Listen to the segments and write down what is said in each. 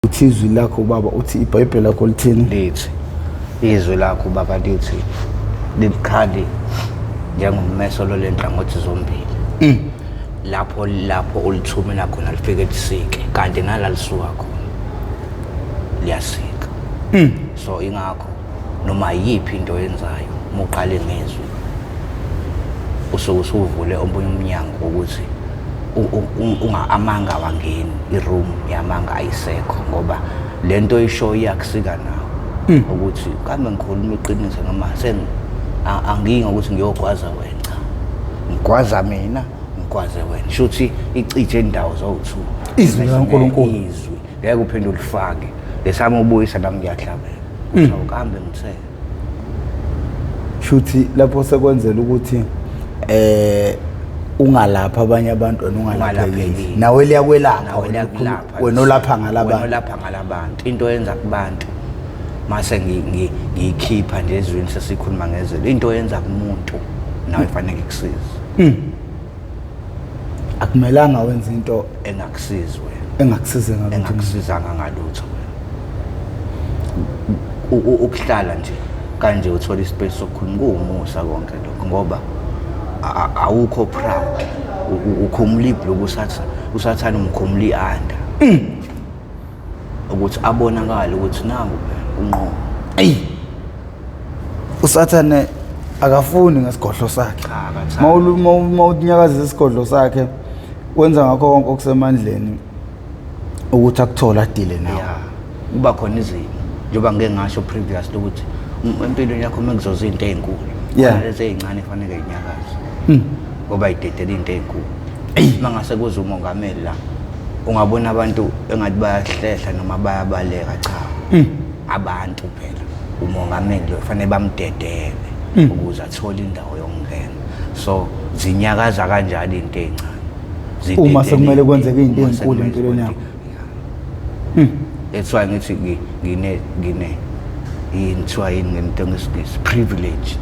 Uthi izwi lakho baba, uthi iBhayibheli lakho lithini? Lithi izwi lakho baba, lithi libukhali njengommeso lolenhlangothi zombili. Lapho ulithumela khona lifike lisike, kanti nala lisuka khona liyasika. So ingakho noma yiphi into oyenzayo uma uqale ngezwi usuke usuvule omunye umnyango ukuthi amanga awangeni, i-room yamanga ayisekho, ngoba lento oyishoyo iyakusika nawe ukuthi kambe ngikhuluma iqiniso noma angiyi ngokuthi ngiyogwaza wena, cha, ngigwaza mina, ngigwaze wena, shuthi icije indawo zowu-two. Izwi likaNkulunkulu. Izwi ngeke uphinde ulifake lesami ubuyisa nami ngiyahlabela uthi awukambe ngithe Shuthi lapho sekwenzela ukuthi ungalapha abanye abantu wena ungalaphekile. Ungalaphekile. Nawe liyakwelapha Nawe wena liyakulapha. Wena olapha Wena ngalabantu. olapha ngalabantu, into oyenza kubantu mase ngiyikhipha nje ezwini, sesikhuluma ngezwi, into oyenza kumuntu nawe fanele ikusize. Akumelanga wenze into engakusizi wena, engakusize ngalutho, engakusizanga ngalutho wena. Ukuhlala nje kanje uthola ispace sokukhuluma kuwumusa konke lokho, ngoba awukho proud, ukhumula ibhluku usathane umkhumula i-under ukuthi abonakale ukuthi nangu phela unqomo. Eyi, usathane akafuni ngesigodlo sakhe. Cha, akathandi. Mawunyakazisa isigodlo sakhe, wenza ngakho konke okusemandleni ukuthi akuthole adile nawe. Yeah, kuba khona izimo njengoba ngike ngasho previously ukuthi empilweni yakho uma kuzoza into ey'nkulu, khona lezi ey'ncane kufanele y'nyakaze ngoba y'dedela into ey'nkulu. Uma ngase kuze umongameli la, ungabona abantu engathi bayahlehla noma bayabaleka, cha, abantu phela umongameli lo kufanele bamdedele ukuze athole indawo yokungena. So zinyakaza kanjalo into ey'ncane. Uma Zidedele sekumele into kwenzeke into uma enkulu sekumele empilweni yakho. That's why ngithi ngine yini kuthiwa yini ngento ngesiNgisi, privileged,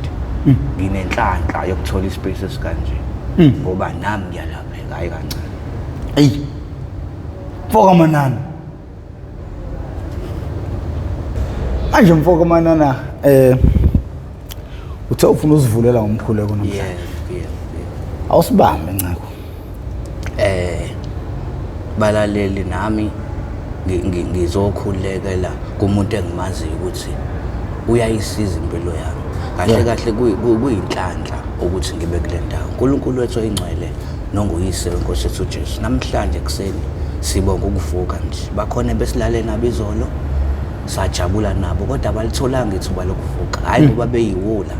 nginenhlanhla yokuthola ispace esikanje, ngoba nami ngiyalapheka, hayi kancane. Eyi, mfoka Manana, manje mfoka Manana, uthe ufuna usivulela ngomkhuleko namhlanje. Yeah. Awusibambe nceko. Balaleli, nami ngizokhulekela kumuntu engimaziyo ukuthi uyayisiza impilo yami. Kahle kahle kuyinhlanhla ukuthi ngibe kule ndawo. uNkulunkulu wethu oyingcwele nonguyise wenkosi yethu uJesu, namhlanje ekuseni sibonga ukuvuka nje. Bakhona besilale nabo izolo, sajabula nabo, kodwa abalitholanga ithuba lokuvuka, hhayi ngoba beyiwula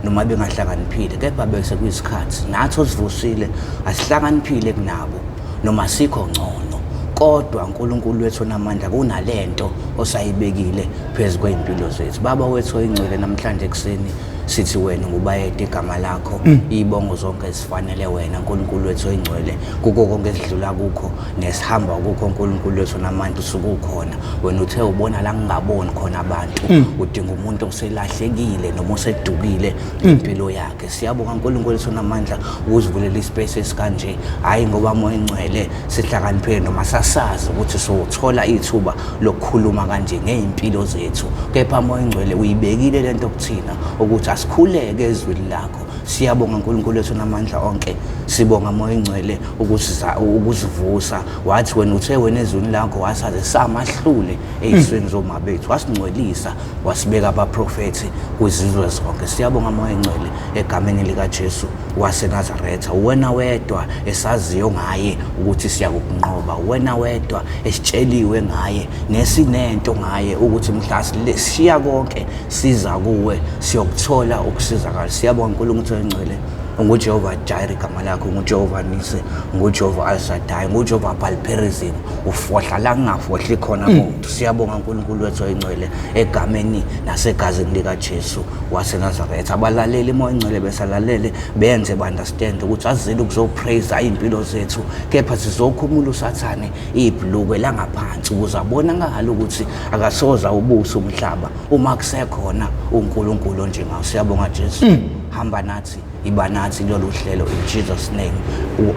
noma bengahlakaniphile, kepha bese kuyisikhathi nathi osivusile asihlakaniphile kunabo noma sikho ngcono, kodwa uNkulunkulu wethu onamandla kunalento osayibekile phezu kwey'mpilo zethu. Baba wethu oyingcwele, namhlanje ekuseni sithi wena ngubayede igama lakho, iy'bongo zonke zifanele wena Nkulunkulu wethu oyingcwele, kuko konke esidlula kukho nesihamba kukho. uNkulunkulu wethu onamandla, usuke ukhona wena, uthe ubona la ngingaboni khona abantu, udinga umuntu oselahlekile noma osedukile impilo yakhe. Siyabonga uNkulunkulu wethu onamandla ukuzivulela ispace esikanje, hhayi ngoba Moya Ingcwele sihlakaniphile noma sasazi ukuthi sothola ithuba lokukhuluma kanje ngey'mpilo zethu, kepha Moya Ingcwele uyibekile lento kuthina ukuthi asikhuleke ezwini lakho. Siyabonga uNkulunkulu wethu namandla onke, sibonga Moya Ingcwele ukusivusa. Wathi wena, uthe wena ezwini lakho wasaze samahlule ey'sweni zoma bethu, wasingcwelisa, wasibeka abaprofethi kwizizwe zonke. Siyabonga Moya Ingcwele egameni likaJesu waseNazaretha, wena wedwa esaziyo ngaye ukuthi siyakukunqoba, wena wedwa esitsheliwe ngaye nesinento ngaye ukuthi mhla sishiya konke siza kuwe siyokuthola ukusizakala. Siyabonga uNkulunkulu oyingcwele, unguJehova Jireh igama lakho, unguJehova Nisi, unguJehova El Shaddai, unguJehova Baal-perazim, ufohla la kungafohli khona muntu. Siyabonga uNkulunkulu wethu oyingcwele egameni nasegazini likaJesu waseNazaretha. Abalaleli Moya Ingcwele besalalele benze ba-understand ukuthi azile ukuzopraise iy'mpilo zethu, kepha sizokhumula uSathane ibhulukwe langaphansi ukuze abonakale ukuthi akasoze awubusa umhlaba uma kusekhona uNkulunkulu onjengawo. Siyabonga Jesu. Hamba nathi, iba nathi kulolu hlelo, in Jesus name.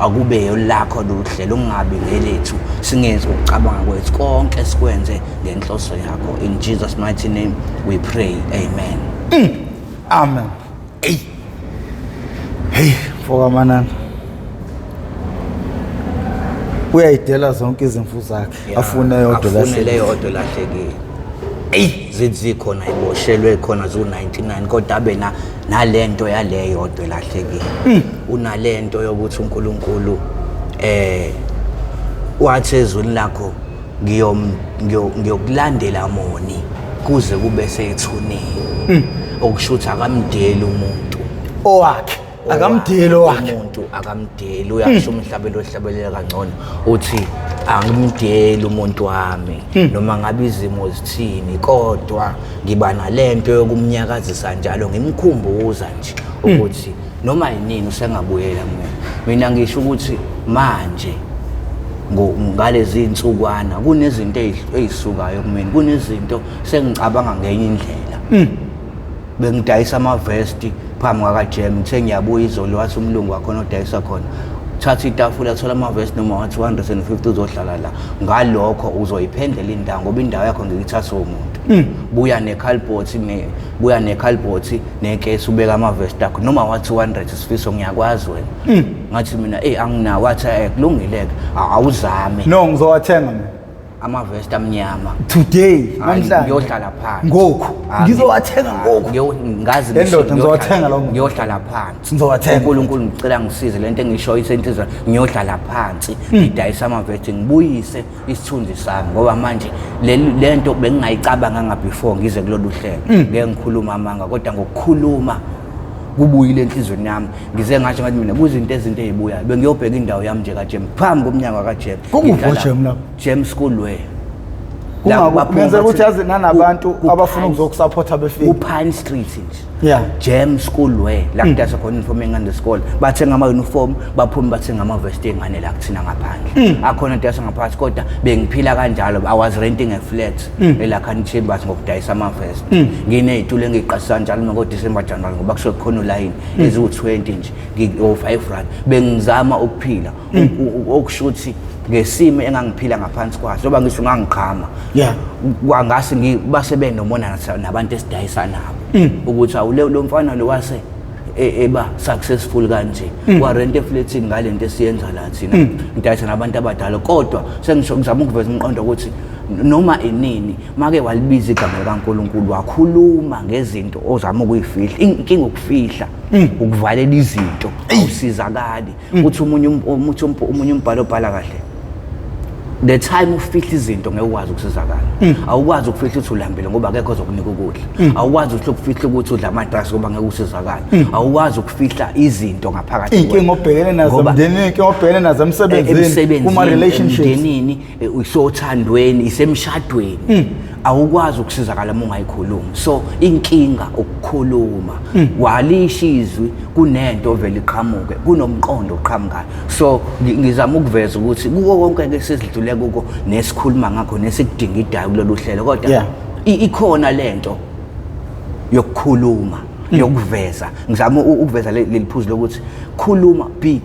Akube lakho lolu hlelo, ungabi ngelethu, singenzi ukucabanga kwethu, konke sikwenze ngenhloso yakho. In Jesus mighty name we pray, amen. Amen. Hey. Hey, mfoka Manana. Uyayidela zonke izimvu zakhe, afune eyodwa. Afune lahlekile. Leyo odwa lahlekile. Eyi, zithi zikhona, iboshelwe khona ziwu-99, kodwa abe na nalento yaleyo yodwa elahlekile. Unalento yokuthi uNkulunkulu wathi ezwini lakho, ngiyokulandela moni kuze kube sethuneni, okusho ukuthi akamdeli umuntu Owakhe. Akamdeli owakhe. Umuntu akamdeli. Uyasho umhlabelo ohlabelela kangcono, uthi angimdeli umuntu wami noma ngabe izimo zithini, kodwa ngiba nalento yokumnyakazisa njalo, ngimkhumbuza nje ukuthi noma yinini usengabuyela kumina. Mina ngisho ukuthi manje ngalezi insukwana kunezinto ey'sukayo kumina, kunezinto sengicabanga ngenye indlela. Bengidayisa amavesti phambi kwakaJem, ngithe ngiyabuya izolo, wathi umlungu wakhona odayisa khona, thatha itafula, thola amavesti noma wathi 150, uzohlala la. Ngalokho uzoyiphendlela indawo, ngoba indawo yakho ngiyithatha umuntu. Buya ne-cardboard, buya ne-cardboard nekesi, ubeka amavesti akho noma wathi 200. Sifiso, ngiyakwazi wena. Ngathi mina, eyi, anginawo. Wathi, kulungile-ke, awuzame. No, ngizowathenga mina. Amavesti amnyama. Today, Hayi, namhlanje. Ngiyohlala phansi. Ngoku. Ah, Ngizowathenga ngoku. Ngazi Le ndoda ngisho ngizowathenga lawo muntu. Ngiyohlala phansi. Ngizowathenga. uNkulunkulu, ngicela ngisize, lento engishoyo isenhlizwa. Ngiyohlala phansi, ngidayisa amavesti, ngibuyise isithunzi sami, ngoba manje lento bengingayicabanganga before ngize kulolu hlelo. Ngeke ngikhuluma amanga, kodwa ngokukhuluma kubuyile enhliziyweni yami. Ngize ngasho, ngathi mina kuzinto ezinto ey'buyayo, bengiyobheka indawo yami nje kaJem, phambi komnyango kaJem. Kukuphi Ngihlala- oJem lapho? Jem School Way. Kungenzeka ukuthi yazi nanabantu abafuna ukuzokusupporta befike. Ku-Pine Street nje. Gem School Way, la kudayiswa khona uniform yengane zesikole. Bathenga ama-uniform, baphume bathenga amavesti ey'ngane la kuthina ngaphandle. Akhona adayiswa ngaphakathi, kodwa bengiphila kanjalo. I was renting a flat eLakhani Chambers ngokudayisa amavesti, nginey'tulo engiyiqashisa njalo uma ko-December, January, ngoba kusuke kukhona ulayini, eziwu-20 nje, o-5 rand. Bengizama ukuphila. Okusho ukuthi ngesimo engangiphila ngaphansi kwaso, ngoba ngisho ngangiqhama, kwangase base benomona nabantu esidayisa nabo, ukuthi awu, lo mfana lo wase eba successful kanje, warent eflatini ngalento esiyenza la thina, ngidayisa nabantu abadala. Kodwa sengisho, ngizama ukuveza umqondo ukuthi noma inini make walibiza igama likaNkulunkulu, wakhuluma ngezinto ozama ukuyifihla, inkinga ukufihla, ukuvalela izinto, awusizakali. Uthi omunye omunye umbhalo obhala kahle, the time ufihla izinto ngeke ukwazi ukusizakala. Awukwazi ukufihla ukuthi ulambile, ngoba akekho ozokunika ukudla. Awukwazi ukuthi ukufihla ukuthi udla ama-drugs, ngoba ngeke usizakale. Awukwazi ukufihla izinto ngaphakathi Iy'nkinga kuwena. obhekene nazo emndenini, iy'nkinga obhekene nazo emsebenzini, Emsebenzini, kuma-relationships. Emndenini, isothandweni, isemshadweni, awukwazi ukusizakala uma ungayikhulumi. So inkinga ukukhuluma, walisho izwi, kunento vele iqhamuke, kunomqondo oqhamukayo. So ngizama ukuveza ukuthi kuko konke ke sesidlule kuko nesikhuluma ngakho nesikudingidayo kulolu hlelo, kodwa ikhona lento yokukhuluma, yokuveza. Ngizama ukuveza leli phuzu lokuthi khuluma, be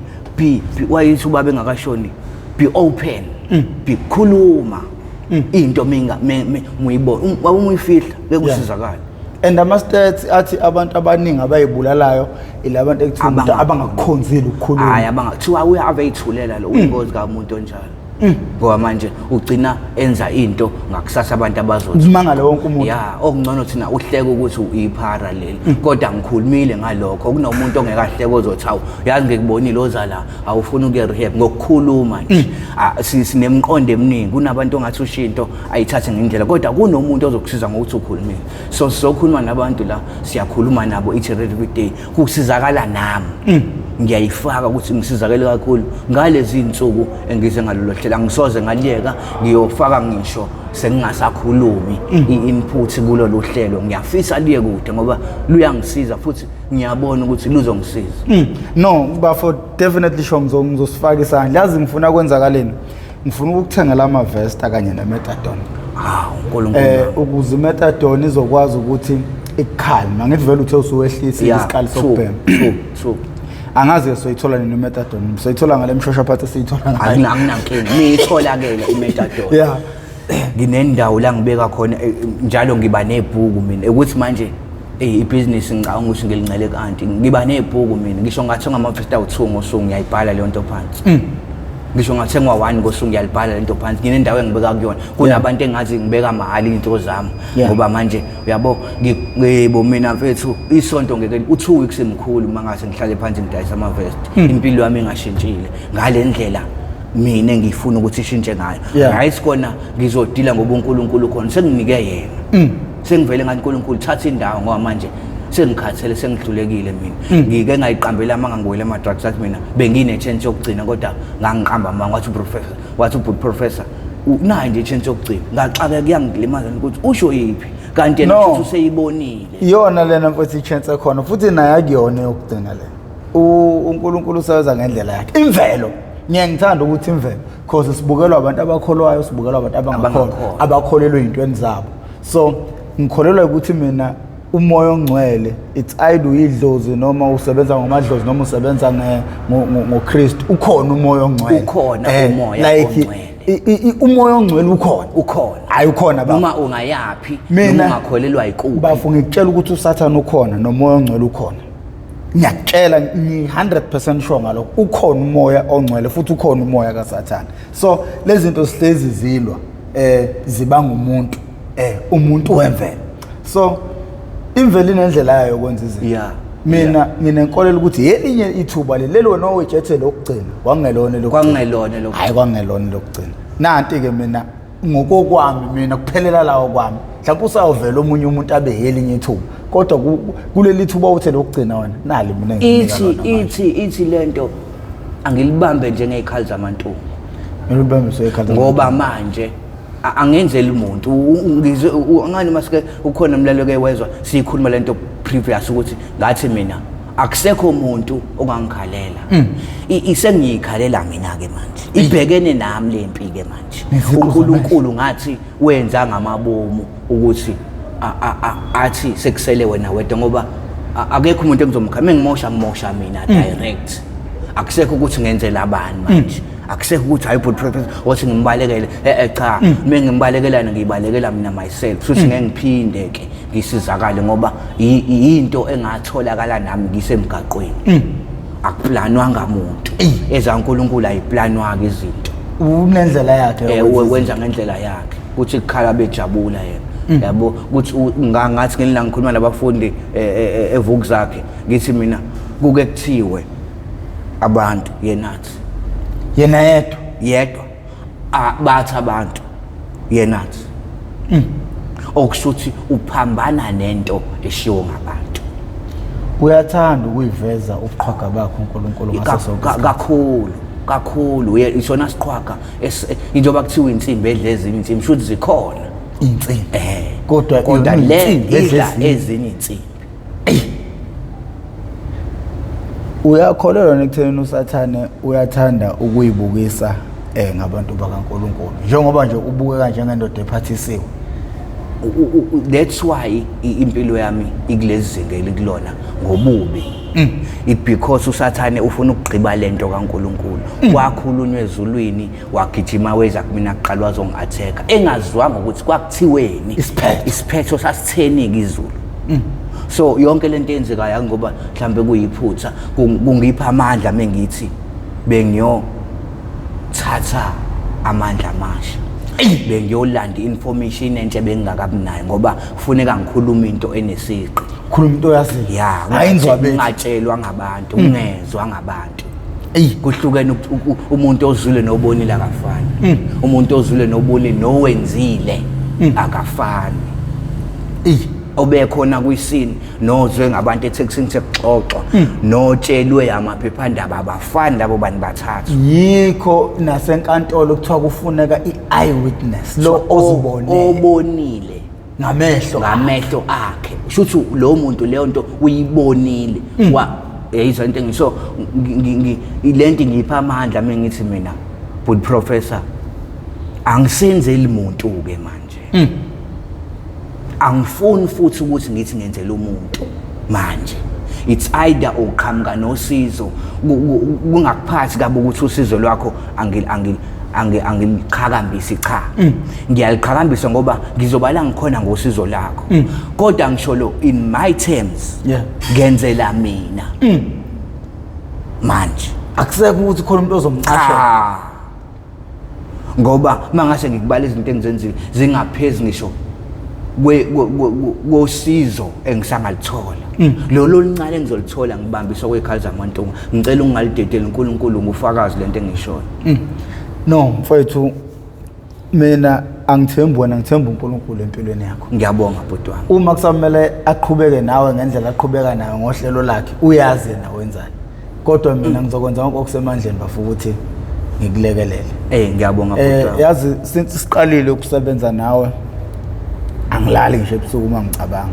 wayithi ubaba engakashoni, be open, be khuluma into minga muyibona, waba umuyifihla bekusizakala. And ama-stats athi abantu abaningi abayibulalayo ilabantu ekuthiwa umuntu abangakukhonzile ukukhuluma. Hayi, abanga kuthiwa uyave eyithulela lo, uyingozi kamuntu onjalo, ngoba manje ugcina enza into ngakusasa abantu abazothi Kumangale wonke umuntu. Ya, okungcono thina uhleke ukuthi iphara leli, kodwa ngikhulumile ngalokho. Kunomuntu ongeke ahleke, ozothi, hawu, yazi ngikubonile oza la, awufuni ukuya rehab ngokukhuluma nje. Ah, sinemqondo eminingi. Kunabantu ongathi usho into ayithathe ngendlela, kodwa kunomuntu ozokusiza ngokuthi ukhulumile. So sizokhuluma nabantu la, siyakhuluma nabo each and every day, kusizakala nami. Ngiyayifaka ukuthi ngisizakele kakhulu ngalezi insuku engize ngalolo hlelo, angisoze ngaliyeka. Ngiyofaka ngisho sengingasakhulumi i-input kulolu hlelo. Ngiyafisa liye kude ngoba luyangisiza, futhi ngiyabona ukuthi luzongisiza. No bafo, definitely sure, ngizosifaka isandla. Yazi ngifuna kwenzakaleni, ngifuna ukukuthengela amavesta kanye nemethadone. Hawu, uNkulunkulu. Ukuze imethadone izokwazi ukuthi Ekukhali angithi vele uthe usuwehlisa isikali sokubhema. True, true. Angazi soyithola nini imethadone, soyithola ngale mshosha phathi esiyithola ngayo. Anginankinga, ngiyitholakele imethadone. Nginendawo la ngibeka khona, njalo ngiba nebhuku mina ukuthi manje ibhizinisi ngicabanga ukuthi ngilincele kanti ngiba nebhuku mina, ngisho ngathenga ama-fifty awu-2 ngosuku ngiyayibhala leyo nto phansi. Ngisho ngathengwa 1 ngosuku ngiyalibhala lento phansi. Nginendawo engibeka kuyona, kunabantu engazi ngibeka mahhala izinto zami. Ngoba manje uyabo ngibo mina mfethu isonto ngeke u2 weeks emkhulu mangase ngihlale phansi ngidayisa ama vest. Impilo yami ingashintshile ngale ndlela mina engifuna ukuthi ishintshe ngayo. Right, kona ngizodila ngoba uNkulunkulu khona senginike yena. Sengivele ngathi uNkulunkulu thatha indawo ngoba manje sengikhathele, sengidlulekile mina. Ngike ngayiqambela amanga ngiwele ama drugs, athi mina bengine chance yokugcina, kodwa ngangiqamba amanga. Wathi uprofessor, wathi ubhuti professor, unayo nje chance yokugcina. Ngaxakeka, kuyangilimaza ukuthi usho yiphi kanti yena futhi useyibonile. Iyona lena mfethu i-chance ekhona, futhi naye akuyona yokugcina le. uNkulunkulu usebenza ngendlela yakhe. Imvelo, ngiye ngithanda ukuthi imvelo, because sibukelwa abantu abakholwayo, sibukelwa abantu abangakholwa, abakholelwa ey'ntweni zabo. So ngikholelwa ukuthi mina umoya ongcwele, it's either uyidlozi noma usebenza ngomadlozi noma usebenza ngoKristu, ukhona umoya ongcwele. Ukhona umoya ongcwele. Umoya ongcwele ukhona. Ukhona. Hayi ukhona baba. Noma ungayaphi, noma ungakholelwa yikuphi. Bafo ngikutshela ukuthi uSathane ukhona nomoya ongcwele ukhona. Ngiyakutshela ngi 100% sure ngalokho. Ukhona umoya ongcwele futhi ukhona umoya kaSathane. So lezi zinto sihlezi zilwa zibanga umuntu, umuntu wemvelo. So imvelo inendlela yayo yokwenza izinto. Mina nginenkolelo ukuthi yelinye ithuba leli wena owetshethe lokugcina, kwangelona lokugcina. Kwangelona lokugcina. Hayi kwangelona lokugcina. Nanti ke mina ngokokwami, mina kuphelela lawo kwami. Mhlawumbe usayovela omunye umuntu abe yelinye ithuba, kodwa kuleli thuba uthe lokugcina wena nali mina enginika lona manje. Ithi lento angilibambe njengezikhali zamantungu. Ngilibambe njengezikhali. Ngoba manje angenzeli umuntu ngizwe angani masike ukhona umlalelo ke wezwa siyikhuluma lento previous ukuthi ngathi mina akusekho umuntu ongangikhalela. Isengiyikhalela mina ke manje, ibhekene nami lempi ke manje. uNkulunkulu ngathi wenza ngamabomu ukuthi athi sekusele wena wedwa, ngoba akekho umuntu engizomkhala mengimosha, ngimosha mina direct. Akusekho ukuthi ngenzela abani manje, akusekho ukuthi hayi but professor wathi ngimbalekele, cha, mengimbalekelana ngiyibalekela mina myself, futhi ngeke ngiphinde ke ngisizakale ngoba into engatholakala nami ngisemgaqweni. Akuplanwanga muntu, ezaNkulunkulu ayiplanwanga izinto, unendlela yakhe, wenza ngendlela yakhe kuthi kukhala bejabula yena, yabo. Kuthi ngathi ngelanga ngikhuluma nabafundi eVukuzakhe ngithi mina kuke kuthiwe abantu yenathi yena yedwa yedwa bathi abantu yenathi, okusho ukuthi uphambana nento eshiwo ngabantu. Uyathanda ukuyiveza ubuqhwaga bakho uNkulunkulu ngaso sonke isikhathi. Kakhulu kakhulu, isona siqhwaga njengoba kuthiwa insimbi edla ezinye insimbi, shuthi zikhona insimbi, kodwa le idla ezinye insimbi. Uyakholelwa nekuthenini uSathane uyathanda ukuyibukisa ngabantu bakaNkulunkulu, njengoba nje ubukeka njengendoda ephathisiwe? That's why impilo yami ikulezi zinga elikulona ngobubi. It because uSathane ufuna ukugqiba lento kaNkulunkulu. Kwakhulunywa ezulwini, wagijima weza kumina kuqala wazongi-attack-a, engazwanga ukuthi kwakuthiweni, isiphetho sasitheni-ke izulu. So yonke lento eyenzekayo ngoba mhlambe kuyiphutha, kungipha amandla mengithi bengiyothatha amandla amasha, bengiyolanda i-information entsha ebengingakabi nayo, ngoba kufuneka ngikhulume into enesiqi. Khuluma into oyaziyo. Ya, Hayi inzwa bethu. Ungatshelwa ngabantu, ungezwa ngabantu. Kuhlukene umuntu ozwile nobonile akafani. Umuntu ozwile nobonile nowenzile akafani. Obekhona kwisini nozwe ngabantu ethekisini sekuxoxwa notshelwe amaphephandaba abafani labo bantu bathathu. Yikho nasenkantolo kuthiwa kufuneka i-eyewitness, lo ozibonele, obonile ngamehlo, ngamehlo akhe. Kusho ukuthi lo muntu leyo nto uyibonile. Wa yayizwa into engisho, lento ngipha amandla mina ngithi mina good professor angisenzeli muntu ke manje. Angifuni futhi ukuthi ngithi ngenzela umuntu manje. It's either uqhamuka nosizo, kungakuphathi kabi ukuthi usizo lwakho angiliqhakambisi, cha. Ngiyaliqhakambisa ngoba ngizoba la ngikhona ngosizo lakho. Kodwa ngisho lo in my terms, ngenzela mina. Manje akusekho ukuthi khona umuntu ozomqashela. Ngoba mangase ngikubala izinto engizenzile zingaphezulu ngisho kosizo engisangalithola. Lolo oluncane engizolithola ngibambiswa kwezikhala zamantunga. Ngicela ungalidedeli, uNkulunkulu ngufakazi lento engishoyo. No mfowethu, mina angithembi wena, ngithemba uNkulunkulu empilweni yakho. Ngiyabonga bhuti wami. Uma kusamele aqhubeke nawe ngendlela aqhubeka nayo ngohlelo lakhe, uyazi yena wenzani. Kodwa mina ngizokwenza konke okusemandleni bafo ukuthi ngikulekelele. Ngiyabonga bhuti wami. Yazi since siqalile ukusebenza nawe angilali ngisho ebusuku uma ngicabanga.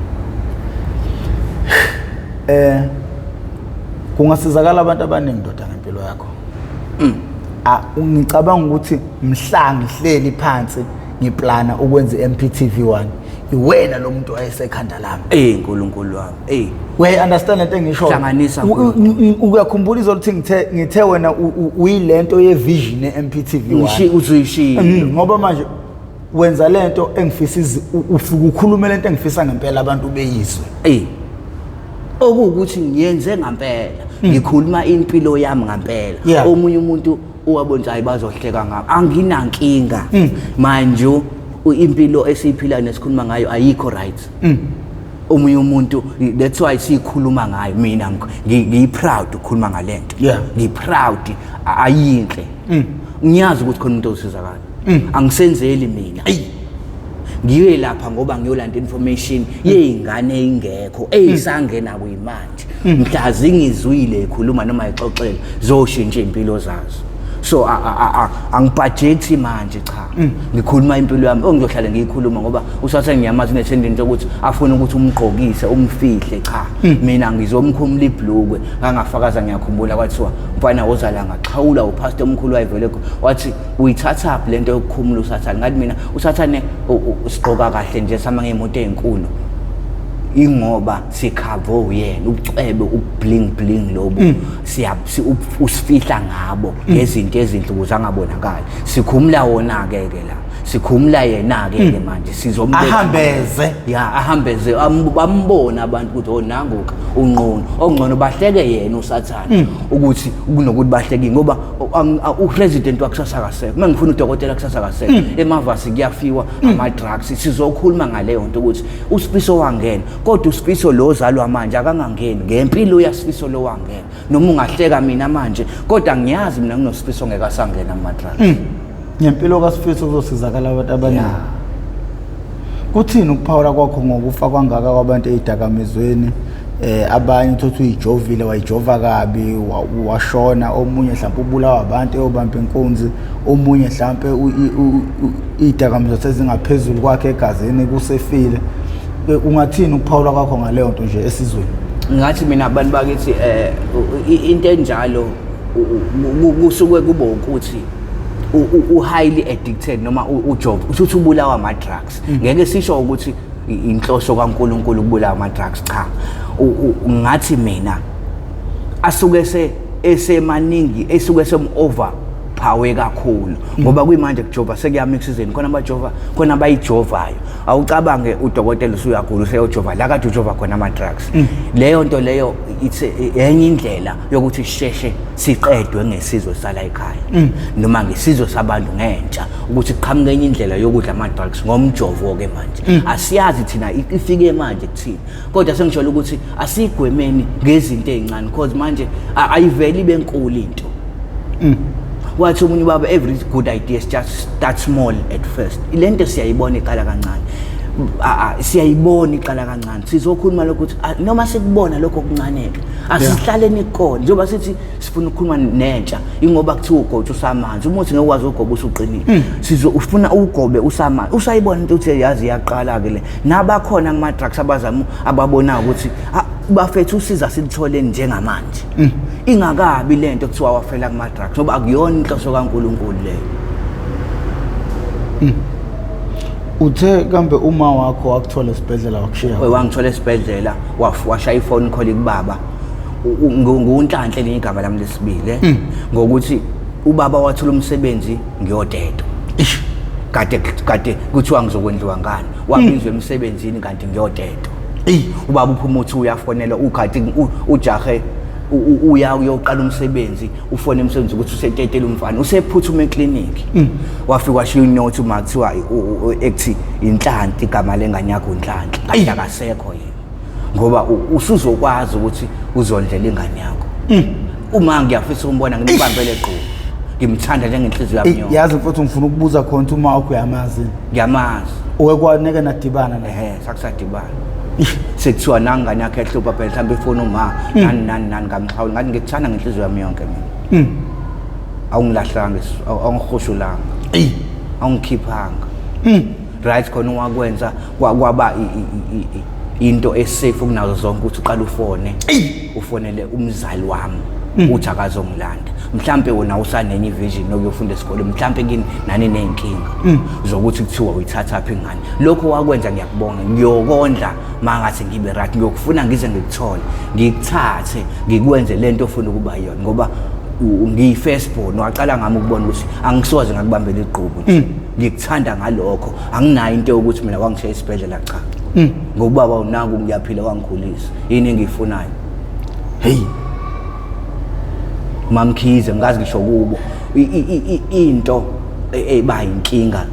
Kungasizakala abantu abaningi ndoda ngempilo yakho. Ngicabanga ukuthi mhla ngihleli phansi ngiplana ukwenza i-MPTV 1, iwena lo muntu owayesekhanda lami. Nkulunkulu wami. We understand lento engisho. Hlanganisa Uyakhumbula izolo ukuthi ngithe wena uyilento ye vision ye-MPTV 1. Ngishi uzuyishiya. Ngoba manje wenza lento engifisa ufike ukhulume lento engifisa ngempela abantu beyizwe. Okuwukuthi ngiyenze ngempela. Ngikhuluma impilo yami ngempela. Omunye umuntu uwabona hayi bazohleka ngami. Anginankinga. Manje impilo esiyiphilayo nesikhuluma ngayo ayikho right. Omunye umuntu, that's why sikhuluma ngayo. Mina ngi proud ukukhuluma ngalento. Ngi proud, ayinhle. Ngiyazi ukuthi khona umuntu ozosizakala. Angisenzeli mina. Ngiye lapha ngoba ngiyolanda information yezingane engekho eyisangena kuyimanje. Mhla zingizwile ikhuluma noma ixoxela zoshintsha impilo zazo. So angibudgethi manje, cha. Ngikhuluma impilo yami ongizohlala ngiyikhuluma ngoba usathe ngiyamazi unethendeni ukuthi afuna ukuthi umgqokise umfihle, cha. Mina ngizomkhumula ibhlukwe. Ngangafakaza, ngiyakhumbula kwathiwa mfana wozala ngaxhawula upastor omkhulu wayevele wathi uyithatha phi lento yokukhumula usathane. Ngathi mina usathane usigqoka kahle nje sama ngemoto ezinkulu ingoba sikhavo uyena ubucwebe ubling bling lobu usifihla ngabo ngezinto ezinhle ukuze angabonakali. Sikhumula wona ke ke la, sikhumula yena ke ke manje sizombeka ahambeze. Ya, ahambeze, bambona abantu ukuthi oh nangu unqono ongcono, bahleke yena usathane ukuthi kunokuthi bahleke ngoba upresident wakusasa akasekho. Uma ngifuna udokotela kusasa akasekho, emavasi kuyafiwa ama drugs. Sizokhuluma ngaleyo nto ukuthi uSifiso wangena, kodwa uSifiso lo ozalwa manje akangangeni ngempilo yaSifiso lo wangena. Noma ungahleka mina manje, kodwa ngiyazi mina nginoSifiso ngeke asangena ama drugs. Ngempilo kaSifiso kuzosizakala abantu abaningi. Kuthini ukuphawula kwakho ngokufa kwangaka kwabantu ezidakamizweni? Abanye uthothi uyijovile, wayijova kabi, washona, omunye mhlawumbe ubulawa abantu eyobamba inkunzi, omunye mhlawumbe izidakamizwa sezingaphezulu kwakhe egazini kusefile. Ungathini ukuphawula kwakho ngaleyo nto nje esizweni? Ngathi mina abantu bakithi into enjalo kusuke kube ukuthi u highly addicted noma ujova usuthi ubulawa ama drugs. Ngeke sisho ukuthi inhloso kaNkuluNkulu ukubulawa ama drugs, cha. Ngathi mina asuke esemaningi, esuke sem over power kakhulu ngoba kuyimanje kujova sekuyamix izinto, khona abajova khona abayijovayo. Awucabange udokotela usuyagula useyojova la kade ujova khona ama drugs. Leyo nto leyo it's enye indlela yokuthi sisheshe siqedwe ngesizwe sala ekhaya noma ngesizwe sabantu ngentsha, ukuthi kuqhamuke enye indlela yokudla ama drugs ngomjovo ke manje. Asiyazi thina ifike manje kuthina, kodwa sengisholo ukuthi asigwemeni ngezinto ezincane because manje ayiveli ibe nkulu into. Wathi omunye ubaba, every good idea is just start small at first. Lento siyayibona iqala kancane, siyayibona iqala kancane. Sizokhuluma lokho ukuthi noma sikubona lokho okuncane-ke asihlaleni kukona, njengoba sithi sifuna ukukhuluma nentsha, ingoba kuthiwa ugotsha usamanzi, uma uthi ngeke ukwazi ugoba usuqinile. Sizo ufuna ugobe usamanzi, usayibona into uthi yazi iyaqala-ke le. Nabakhona kuma-drugs abazama ababonayo ukuthi bafethu usiza silitholeni njengamanje, ingakabi lento kuthiwa wafela kuma-drugs, ngoba akuyona inhloso kaNkulunkulu leyo. Uthe kambe uma wakho wakuthola esibhedlela wakushiya? Wangithola esibhedlela, washaya ifone call kubaba. NguNhlanhla elinye igama lami lesibili, ngokuthi ubaba wathola umsebenzi ngiyodedwa. Kade kade kuthiwa ngizokwendliwa ngani, wabizwa emsebenzini kanti ngiyodedwa. Ubaba uphuma uthi uyafonela ukhati ujahe uya uyoqala umsebenzi, ufone emsebenzi ukuthi usetetela umfana, usephuthuma ekliniki. Wafika washiya inote uma kuthiwa ekuthi inhlanhla, igama lengane yakho uNhlanhla, kanti akasekho yena, ngoba usuzokwazi ukuthi uzondlela ingane yakho. Uma ngiyafisa ukumbona ngimbambele egqubu, ngimthanda njengenhliziyo yami yonke. Yazi mfowethu, ngifuna ukubuza khona ukuthi uma wakho uyamazi? Ngiyamazi. Uke kwaneke nadibana naye? Ehe, sakusadibana. Sekuthiwa nangane yakhe ehlupha phela, mhlawumbe ifuna uma nani nani nani, ngamxhawula ngathi ngikuthanda ngenhliziyo yami yonke mina. Awungilahlanga, awungihushulanga, awungikhiphanga. Right, khona owakwenza kwaba into esafe kunazo zonke ukuthi uqale ufone, ufonele umzali wami uthi akazongilanda. Mhlampe wena usanenye ivision yokuyofunda esikoleni, mhlampe kini nani ney'nkinga zokuthi kuthiwa uyithathaphi ingane. Lokho wakwenza ngiyakubonga, ngiyokondla ma ngathi ngibe right, ngiyokufuna ngize ngikuthole, ngikuthathe ngikwenze lento ofuna ukuba yona, ngoba ngiyi-first born, waqala ngami ukubona ukuthi angisoze ngakubambela igqubu nje. Ngikuthanda ngalokho, anginayo into yokuthi mina wangishiya esibhedlela, cha, ngokuba wawunaku ngiyaphila, wangikhulisa, yini engiyifunayo? Hey. Mamkhize ngazi ngisho kubo into eba inkinga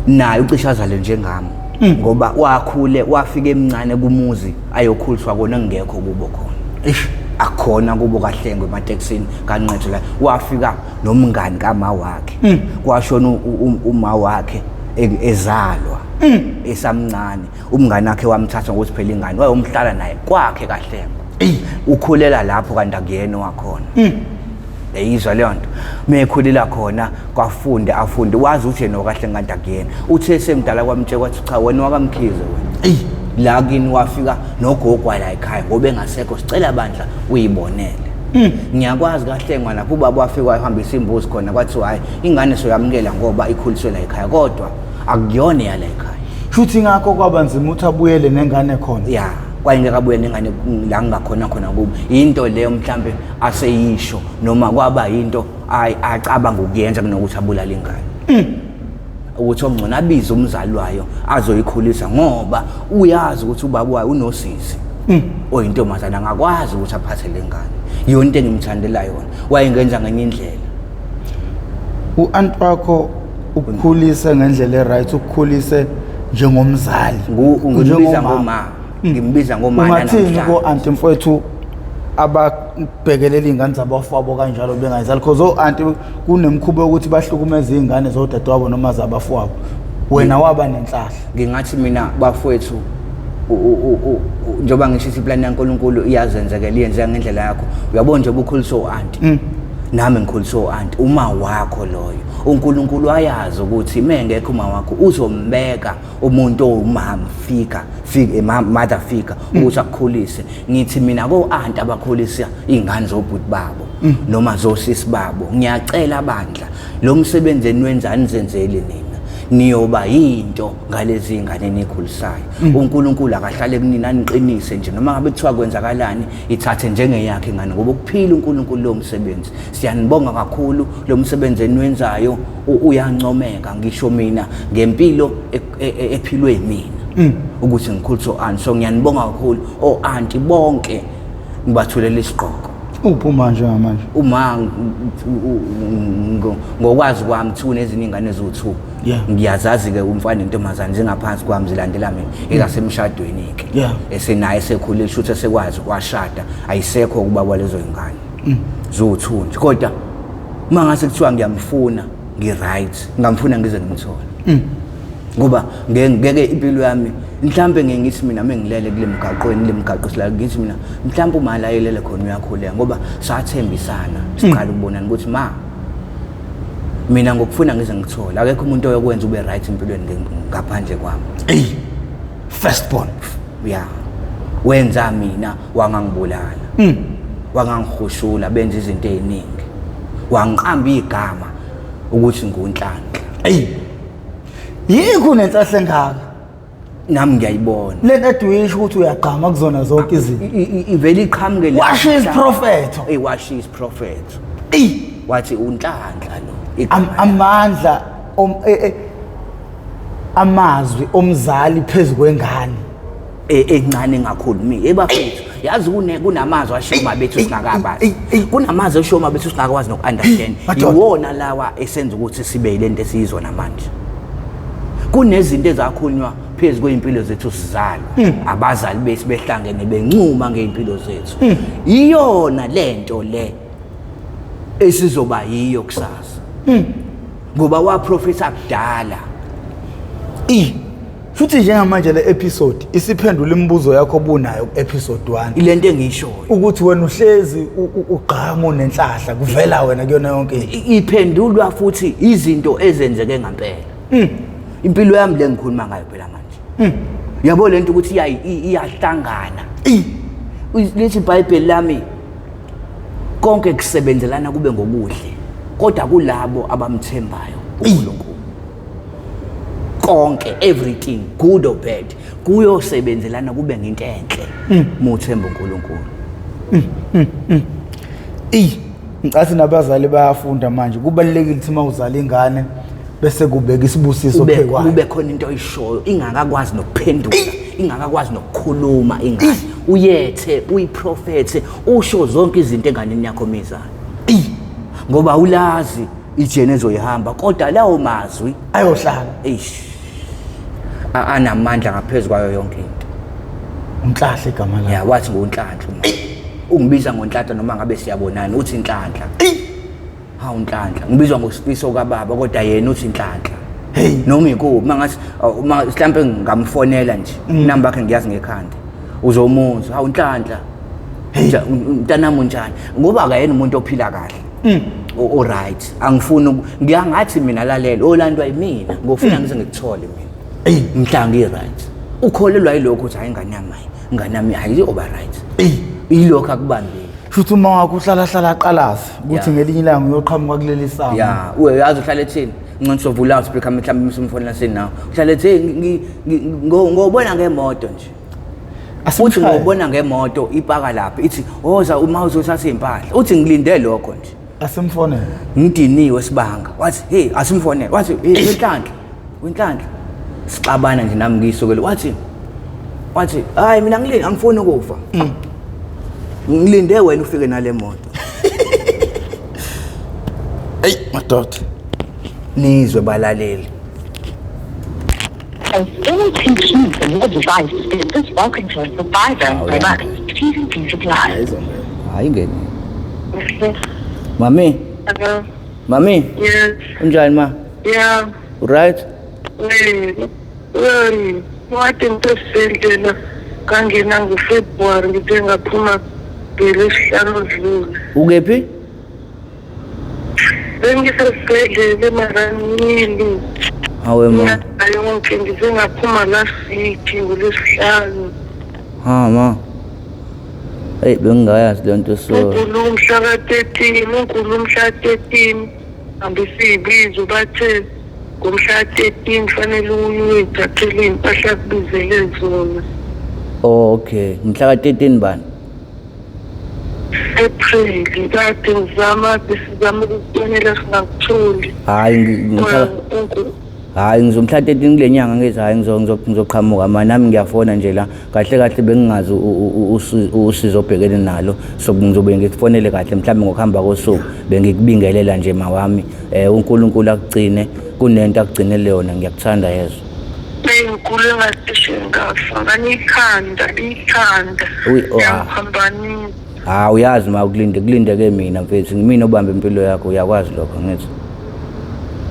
naye ucishe azale njengami, ngoba wakhule wafika emncane kumuzi ayokhuliswa kona kungekho kubo khona. Akukhona kubo kaHlengwe ematekisini kaNqetho la, wafika nomngani kama wakhe, kwashona uma wakhe ezalwa esamncane, umngani wakhe wamthatha ngokuthi phela ingane, wayomhlala naye kwakhe kaHlengwe, ukhulela lapho kanti akuyena wakhona. Yayizwa leyo nto, mekhulela khona kwafunde afunde, wazi ukuthi yena wakahle kanti akuyena. Uthe semdala kwamtshela kwathi cha, wena wakaMkhize wena, la kini wafika nogogo la ekhaya ngoba engasekho, sicela bandla uyibonele. Ngiyakwazi kaHlengwa lapho ubaba wafika wahambisa imbuzi khona, kwathiwa hayi, ingane soyamukela ngoba ikhuliswe la ekhaya, kodwa akuyona yala ekhaya. Shuthi ngakho kwaba nzima ukuthi abuyele nengane khona. Ya, kwayengeke abuye nengane la ngingakhona khona kubo. Into leyo mhlambe aseyisho noma kwaba yinto acabanga ukuyenza kunokuthi abulale ingane, ukuthi ongcono abize umzali wayo azoyikhulisa, ngoba uyazi ukuthi ubaba wayo unosisi oyintombazana, angakwazi ukuthi aphathe le ngane. Yona into engimthandela yona, wayengenza ngenye indlela. U-aunt wakho ukukhulise ngendlela e-right, ukukhulise njengomzali. Ngimbiza Njengomama. ngoma, ngimbiza ngoma. Ungathini namhlanje. ko-anti mfowethu ababhekelela iy'ngane zabafowabo kanjalo bengayizali? Because o-anti kunemikhuba yokuthi bahlukumeze iy'ngane zodadewabo noma zabafowabo. Wena waba nenhlahla. Ngingathi mina bafowethu, njengoba ngisho ithi iplani yaNkulunkulu iyazenzekela, iyenzeka ngendlela yakho. Uyabona, njengoba ukhuliswa u-anti, nami ngikhuliswa u-anti, uma wakho loyo uNkulunkulu wayazi ukuthi mengekho uma wakho uzombeka umuntu owumama fika fika mother figure ukuthi akukhulise. Ngithi mina ko-anti abakhulisa iy'ngane zobhuti babo noma zosisi babo, ngiyacela bandla, lo msebenzi eniwenza nizenzeli nina, niyoba yinto ngalezi ngane eniyikhulisayo. uNkulunkulu akahlale kunina, aniqinise nje, noma ngabe kuthiwa kwenzakalani, ithathe njengeyakhe ingane, ngoba ukuphila uNkulunkulu lo msebenzi. Siyanibonga kakhulu, lo msebenzi eniwenzayo uyancomeka, ngisho mina ngempilo ephilwe yimina ukuthi ngikhuliswe o-anti. So ngiyanibonga kakhulu o-anti bonke, ngibathulela isigqoko. Uphi uma njengamanje? Uma ngokwazi kwami kuthiwa unezinye iy'ngane eziwu-2. Ngiyazazi-ke, umfana nentombazane, zingaphansi kwami, zilandela mina, ezasemshadweni-ke. Esenaye esekhulile, shuthi esekwazi washada, ayisekho ukuba kwalezo y'ngane ziwu-2 nje. Kodwa uma ngase kuthiwa ngiyamfuna, ngi-right, ngingamfuna ngize ngimthole, ngoba ngeke impilo yami mhlampe ngeke ngithi mina mengilele kule mgaqweni, kule mgaqo sila, ngithi mina mhlampe uma la elele khona uyakhuleka, ngoba sathembisana siqala ukubonana ukuthi ma mina ngokufuna ngize ngithole, akekho umuntu oyokwenza ube right empilweni ngaphandle kwami. Ey, first born. Ya, wenza mina wangangibulala, wangangihushula, benza izinto ey'ningi, wangiqamba igama ukuthi nguNhlanhla. Ey. Yikho unenhlahla engaka. Nami ngiyayibona. Lento ade uyisho ukuthi uyagqama kuzona zonke izinto. Ivele iqhamuke la. Washiya isiprofetho. Ey washiya isiprofetho. Ey wathi unhlanhla lo. Amandla e, e, amazwi omzali phezu kwengane. E, encane engakhulumi ebafethu yazi kune kunamazwi ashiwo mabethu singakabazi kunamazwi ashiwo mabethu singakwazi noku-understand iwona lawa esenza ukuthi sibe yilento esiyizona manje kunezinto ezakhulunywa phezu kwey'mpilo zethu sizalwa hmm. abazali bethu behlangene bencuma ngey'mpilo zethu hmm. iyona le nto le esizoba yiyo kusasa hmm. ngoba waprofetha kudala i Futhi njengamanje le episode isiphendula imibuzo yakho obunayo ku episode 1. Ilento engiyishoyo. Ukuthi wena uhlezi ugqama unenhlahla kuvela wena kuyona yonke into. Iphendulwa futhi izinto ezenzeke ngempela. Mm. Impilo yami le ngikhuluma ngayo phela manje. Mm. Yabo lento ukuthi iyahlangana. Lithi iBhayibheli lami konke kusebenzelana kube ngokuhle kodwa kulabo abamthembayo uNkulunkulu. Konke everything good or bad kuyosebenzelana kube ngento enhle mm. muthemba uNkulunkulu mm, mm, Ey ngicathi nabazali bayafunda manje kubalulekile ukuthi uma uzala ingane bese kubeka isibusiso phekwayo kube khona into oyishoyo ingakakwazi nokuphendula ingakakwazi nokukhuluma ingane uyethe uyiprofethe usho zonke izinto enganeni yakho mizana ngoba ulazi ijeni ezoyihamba kodwa lawo mazwi ayohlala eish anamandla ngaphezu kwayo yonke into unhlanhla igama lakhe ya wathi ngonhlanhla uma ungibiza ngonhlanhla noma ngabe siyabonana uthi inhlanhla hawu nhlanhla ngibizwa ngosifiso kababa kodwa yena uthi inhlanhla hey noma ikuphi mangathi uma mhlambe ngamfonela nje mm. inamba yakhe ngiyazi ngekhanda uzomuzwa hawu nhlanhla mntanami unjani ngoba akayena umuntu ophila kahle mm. o right angifuni ngiyangathi mina lalela olandwa yimina ngofuna mm. ngize ngikuthole mina mhla ngi right ukholelwa yilokho ukuthi hayi ingane yami hayi ingane yami hayi oba right yilokho akubambile Shuthi uma wakho uhlala hlala aqalaze ukuthi ngelinye ilanga uyoqhamuka kuleli sango. Ya, uyazi uhlala ethini? Ngcono sovula loudspeaker mhlawumbe umfonela sinawo. Uhlala ethi ngobona ngemoto nje. Uthi ngobona ngemoto ipaka lapha ithi woza uma uzothatha impahla. Uthi ngilinde lokho nje. Asimfonele. Ngidiniwe sibanga. Wathi hey asimfonele. Wathi hey wenhlanhla. Wenhlanhla. Sixabana nje nami ngiyisukele. Wathi wathi hayi mina ngilinde angifuni ukufa. Mm. Ngilinde wena ufike nale moto. Ey madoda. Nizwe balaleli. Hayi ngene. Mami. Hello. Mami. Yes. Unjani ma? Yeah. Right? Wait. Wait. Wathi ngisesibhedlela ngangena ngoFebruary ngithe ngaphuma ngelesihlanu odlule. Ukephi? Bengisesibhedlela emaranini. Hawe ma. Inyanga yonke ngize ngaphuma last week ngolwesihlanu. Ha ma. Hey bengingayazi le nto so. Unkulu umhla ka-13, unkulu umhla ka-13 hambisa iy'bizo bathe ngomhla ka-13 fanele uyithathele iy'mpahla akubizele zona. Oh okay, mhla ka-13 bani? April kade ngizama besizama ukukubonela singakutholi. Hayi ngimhla Hayi ngizomhla 13 kule nyanga ngithi hayi ngizoqhamuka ma nami ngiyafona nje la kahle kahle bengingazi usizo obhekene nalo so ngizobe ngikufonele kahle mhlawumbe ngokuhamba kosuku bengikubingelela nje mawami eh uNkulunkulu akugcine kunento akugcinele yona ngiyakuthanda yezwa Bengigula engacishe ngafa nganikhanda ikhanda oh, ah. yangiphambanisa. Ha uyazi ma ukulinde kulindeke mina mfethu ngimina obamba impilo yakho uyakwazi lokho ngithi.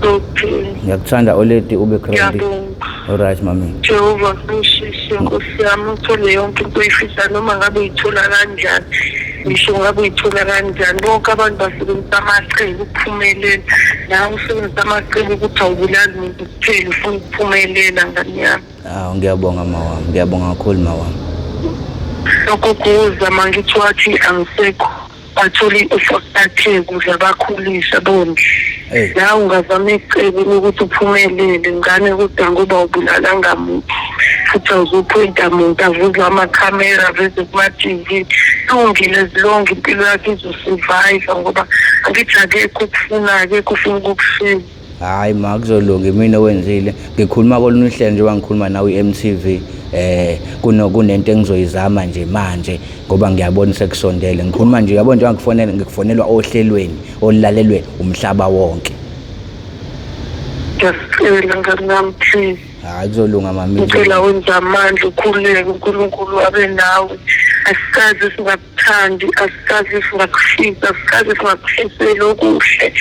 Okay. Ngiyakuthanda oledi ube grand. Ngiyabonga. Alright mami. Jehova ngishise Nkosi yami uthole yonke into oyifisa noma ngabe uyithola kanjani. Ngisho ngabe uyithola kanjani bonke abantu basebenzisa amacebo ukuphumelela nawe usebenzisa amacebo ukuthi awubulali muntu kuphela ufuna ukuphumelela ngane yami. Awu ngiyabonga mawami, ngiyabonga kakhulu mawami. Lokho kuza mangithi wathi angisekho. Bathole i-foster care ukuze bakhulise bondle. La ungazama icebo lokuthi uphumelele ngane, kodwa ngoba ubulalanga muntu futhi awuzuphoyinta muntu, avuze amakhamera aveze kuma-TV. Lungile zilonge impilo yakho izosurvive, ngoba angithi akekho okufunayo, akekho ufuna ukukusiza. Hayi ma, kuzolunga, imina owenzile. Ngikhuluma kolunye uhlelo njengoba ngikhuluma nawe i-MTV, kunento engizoyizama nje manje ngoba ngiyabona sekusondele. Ngikhuluma nje, uyabona, njengoba ngikufonela, ngikufonelwa ohlelweni olulalelwe umhlaba wonke. Ngiyacela ngane yami, please. Hayi, kuzolunga mami. Ngicela wenze amandla, ukhululeke, uNkulunkulu abe nawe. Asikaze singakuthandi, asikaze singakufisa, asikaze singakufiseli okuhle.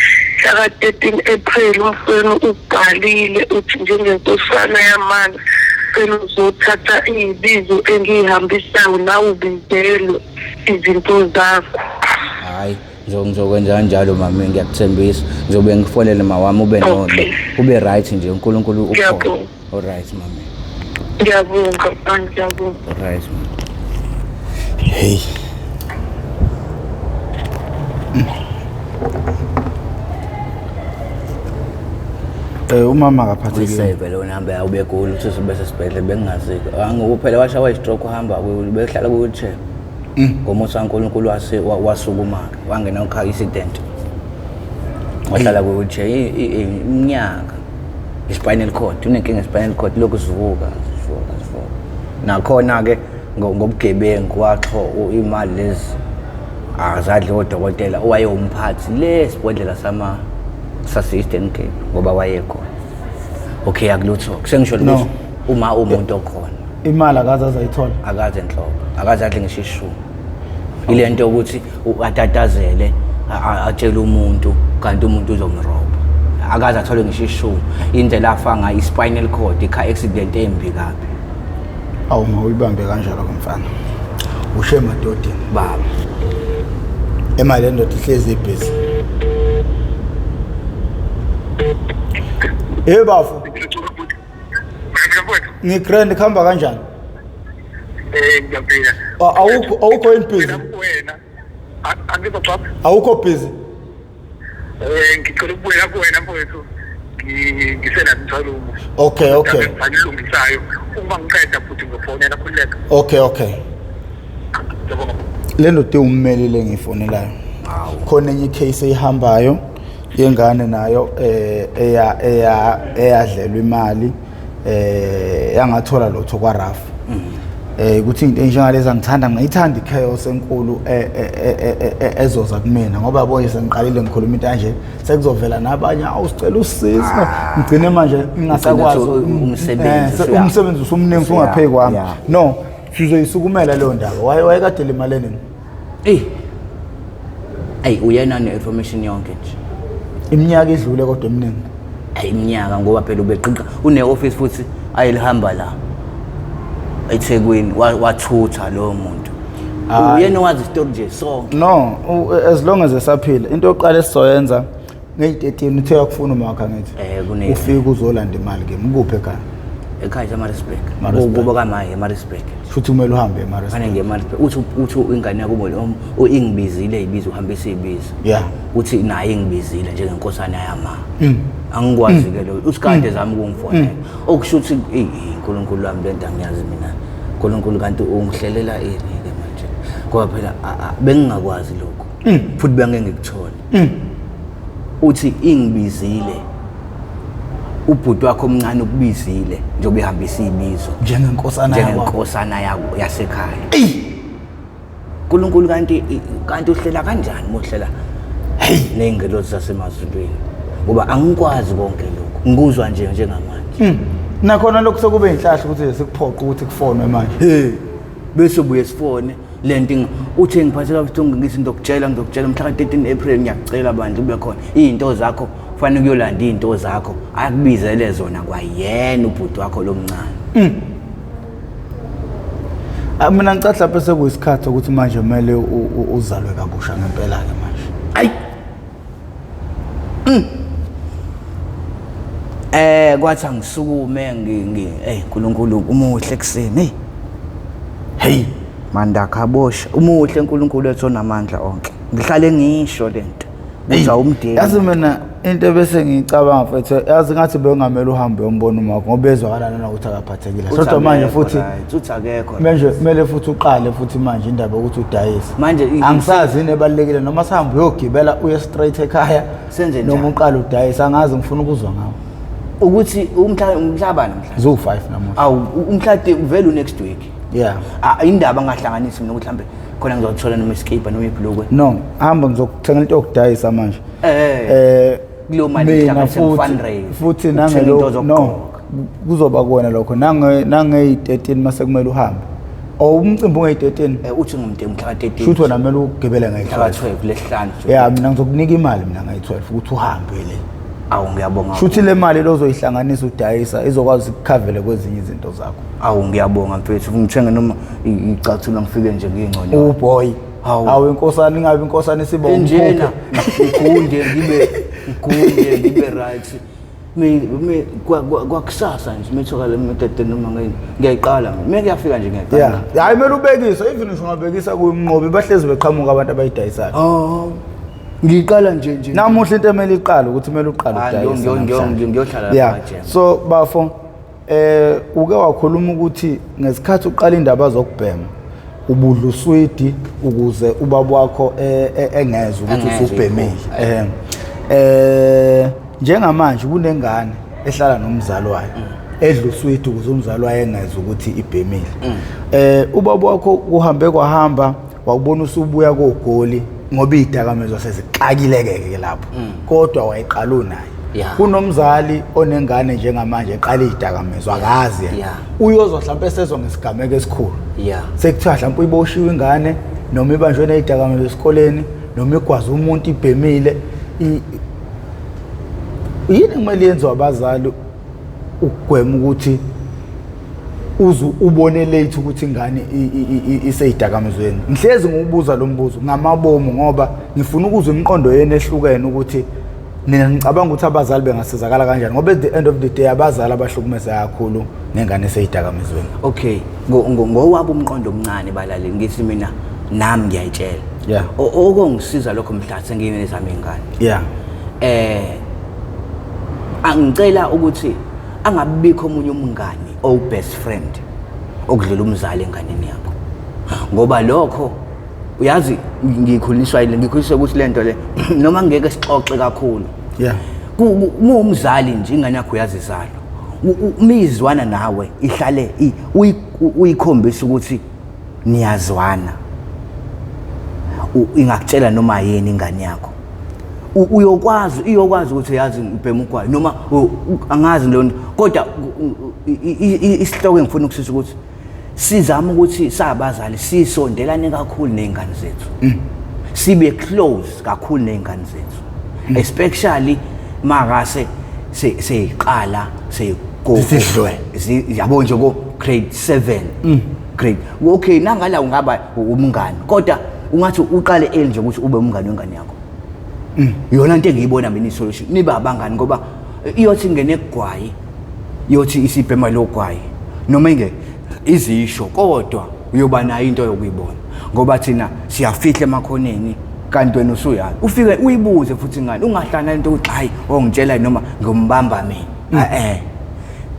Mhlaka 13 April umfowenu ubhalile, uthi njengenkosana yamandla cela uzothatha iy'bizo engiyihambisayo, nawe ubizelwe izinto zakho. Hayi, ngizokwenza kanjalo mami, ngiyakuthembisa. Ngizobe ngifonele mawami, ube no ube right nje, uNkulunkulu ukhona. Ngiyabonga. All right mami. Ngiyabonga mfana, ngiyabonga. All right mami. Hey. Umama akaphathekile. Uyiseve leyo namba yawo, ubegula uthi bese sibhedle bengingaziko. Angokuphela washawa i-stroke, uhamba behlala kwi-wheelchair. Ngomusa kaNkulunkulu wasukuma-ke, wangena ku-car accident. Wahlala kwi-wheelchair iminyaka. I-spinal cord, unenkinga ye-spinal cord, lokhu sivuka, sivuka, sivuka. Nakhona-ke ngobugebengu waxho imali lezi azadle odokotela owayewumphathi le sibhodlela sama sase-Eastern Cape ngoba wayekhona. Okay, akulutho. Kusengisho No. ukuthi uma umuntu okhona Imali akaze azayithola. Akaze nhlobo, akaze adle ngisho ishumi. Ile nto yokuthi atatazele, atshele umuntu kanti umuntu uzomroba, akaze athole ngisho ishumi. Indlela afa ngayo, i-spinal cord, i-car accident embi kabi. Awu, mawuyibambe kanjalo ke mfana. Ushe emadodeni. Baba. Imali endoda ihlezi ibhizi. Hey bafo, ngigrand, kuhamba kanjani? Ngiyaphila. Awukho yini busy? Wena angizwa baba. Awukho busy? Ngicela ukubuyela kuwena mfowethu. Ngisena mthwalo omusha. Okay. Ngilungisayo. Uma ngiqeda futhi ngizofonela, khululeka. Okay. Ngiyabonga. Le ndoda iwummeli le ngiyifonelayo. Khona enye icase eyihambayo yengane nayo eya eya eyadlelwa imali, yangathola lutho kwaRAF. Ukuthi into enjengalezi angithanda, ngiyithanda ichaos enkulu ezoza kumina, ngoba yabo sengiqalile ngikhuluma into kanje, sekuzovela nabanye, awusicela usizo, ngigcine manje ngingasakwazi. Umsebenzi Umsebenzi usumningi, usungaphezu kwami. No, sizoyisukumela leyo ndaba. Wayekade limale nini? Eyi, ayi, uyena ne-information yonke nje. Iminyaka idlule kodwa eminingi. Ayi, iminyaka, ngoba phela ubeqiqa, une-office futhi ayelihamba la eThekwini, wathutha lowo muntu. Hhayi. Uyena owazi isitori nje sonke. No, as long as esaphila, into yokuqala esizoyenza ngeyi-13, uthe uyakufuna umakha, ngithi ufike uzolanda imali ke mkuphi ekhaya? Ekhaya eMaritzburg. Maritzburg. Kubo kamaye eMaritzburg. Futhi kumele uhambe eMaritzburg. Fanele ngiye eMaritzburg. Uthi ingane yakubo ingibizile, ibizo uhambisa ibizo. Uthi naye ingibizile njengenkosana yama. Angikwazi ke lo. Uthi kade zami ukungifonela. Okusho ukuthi eyi, uNkulunkulu wami, lento angiyazi mina. uNkulunkulu kanti ungihlelela ini ke manje? Ngoba phela bengingakwazi lokho. Futhi bengeke ngikuthole. Uthi ingibizile. Ubhuti wakho omncane ukubizile njengoba ehambisa ibizo. Njengenkosana yakho. Njengenkosana yakho yasekhaya. uNkulunkulu kanti uhlela kanjani mohlela? Hey, ney'ngelosi zasemazulwini. Ngoba angikwazi konke lokho. Ngikuzwa nje njengamanje. Nakhona lokhu sekube inhlahla ukuthi sikuphoqa ukuthi kufonwe manje. Hey, bese ubuye sifone lento uthe ngiphathe kabuhlungu, ngithi ngizokutshela mhla ka-13 April, ngiyakucela bandla ube khona. Izinto zakho kufanele kuyolanda izinto zakho, akubizele zona kwayena ubhuti wakho lomncane. Mina ngicatha lapho sekuyisikhathi ukuthi manje kumele uzalwe kabusha ngempela ke manje. Ayi. Kwathi angisukume ngi hey uNkulunkulu umuhle ekseni. Hey. Hey, mandakhabosha. Umuhle uNkulunkulu wethu onamandla onke. Ngihlale ngisho lento ukuthi awumdingi. Yazi mina into ebese ngiyicabanga mfethu, yazi ngathi bekungamele uhambe uyombona umakho ngoba ezwakala nanokuthi akaphathekile. Uthi Kodwa manje akekho futhi right, uthi akekho right. manje kumele futhi uqale futhi manje indaba yokuthi udayise. Manje angisazi yini ebalulekile noma sihambe uyogibela uye straight ekhaya Senze njani? noma uqale udayise, angazi, ngifuna ukuzwa ngawo. Ukuthi umhla umhlaba namhlanje Ziwu-5 namuhla. Awu, umhla vele next week. Yeah. Ah, indaba ngahlanganisi mina ukuthi mhlambe khona ngizothola noma iskipa noma ibhlukwe. No, hamba ngizokuthenga into yokudayisa manje. Kuleyo mali mina ngihlanganise futhi ngi-fundraise, futhi ukuthenga nangelo into no zokugqoka. Kuzoba kuwena lokho nange nangeyi-13 mase kumele uhambe or umcimbi ungeyi-13. Uthi ngumntu mhla ka-13. Shuthi wena kumele ugibele Mhla ngeyi-12. ka-12 lesihlanu. Ya, mina ngizokunika imali mina ngeyi-12 ukuthi uhambe le. Awu, ngiyabonga. Shuthi le mali lozoyihlanganisa udayisa izokwazi ukukhavele kwezinye izinto zakho. Awu, ngiyabonga mfethu, ngithenge noma icathulo ngifike nje ngiyingcono. Uboy. Hawu. Awu, inkosana ingabe inkosana isiba Enjena umphuphe. ngigunde ngibe ngigunde ngibe right. Mi kwakusasa nje methokala imidede noma ngini ngiyayiqala mina. Mina ngiyafika nje ngiyayiqala. Ya, hayi, kumele ubekise, even ngisho ungabekisa kuyumnqobi, bahlezi beqhamuka abantu abayidayisayo. Oh. Ngiyiqala nje nje. Namuhla into emele iqale ukuthi kumele uqale Ah, udayise namhlanje. ngiyohlala lapha kaJem. So bafo, uke wakhuluma ukuthi ngesikhathi uqala indaba zokubhema ubudla uswidi ukuze ubaba wakho engezwe ukuthi Engezwe, usubhemile. Njengamanje kunengane ehlala nomzali wayo edla uswidi ukuze umzali wayo engezwe ukuthi ibhemile. Ubaba wakho kuhambe kwahamba wakubona usubuya kogoli ngoba izidakamizwa sezixakileke ke lapho, kodwa wayiqala unaye. Kunomzali onengane njengamanje eqala izidakamizwa akazi yena. Uyozwa mhlawumbe esezwa ngesigameko esikhulu. Sekuthiwa mhlawumbe uyiboshiwe ingane noma ibanjwe nezidakamizwa esikoleni noma igwaza umuntu ibhemile. Yini kumele yenziwe abazali ukugwema ukuthi uze ubone late ukuthi ingane iseyidakamizweni? Ngihlezi ngikubuza lo mbuzo ngamabomu ngoba ngifuna ukuzwa imiqondo yenu ehlukene ukuthi nina ngicabanga ukuthi abazali bengasizakala kanjani, ngoba at the end of the day abazali abahlukumeza kakhulu nengane eseyidakamizweni. Okay, ngowabo umqondo omncane balaleli, ngithi mina nami ngiyayitshela. Okongisiza lokho mhla senginezami ingane. Angicela ukuthi angabikho omunye umngani o best friend okudlula umzali enganeni yakho. Ngoba lokho uyazi ngikhuliswa yile, ngikhuliswa ukuthi lento le noma ngeke sixoxe kakhulu. Umzali nje ingane yakho uyazizalo. Umizwana nawe ihlale uyikhombisa ukuthi niyazwana. Ingakutshela noma yini ingane yakho. Uyokwazi ukuthi yazi ngibhema ugwayi noma angazi leyo nto, kodwa isihloko engifuna ukusisho ukuthi sizama ukuthi sabazali sisondelane kakhulu nezingane zethu. Sibe close kakhulu nezingane zethu. Especially makase seyiqala seyiko Zisidlwe. Yabo nje ko grade 7. Grade. Okay, nangala ungaba umngani, kodwa ungathi uqale early nje ukuthi ube umngani wengane yakho. Yona into engiyibona mina isolution, nibe abangani, ngoba iyothi ingene egwayi, iyothi isibhema lo gwayi noma inge izisho, kodwa uyoba nayo into yokuyibona, ngoba thina siyafihla emakhoneni kanti wena usuyazi. Ufike uyibuze futhi ingane, ungahlala into ukuthi hayi ongitshela noma ngimbamba mina.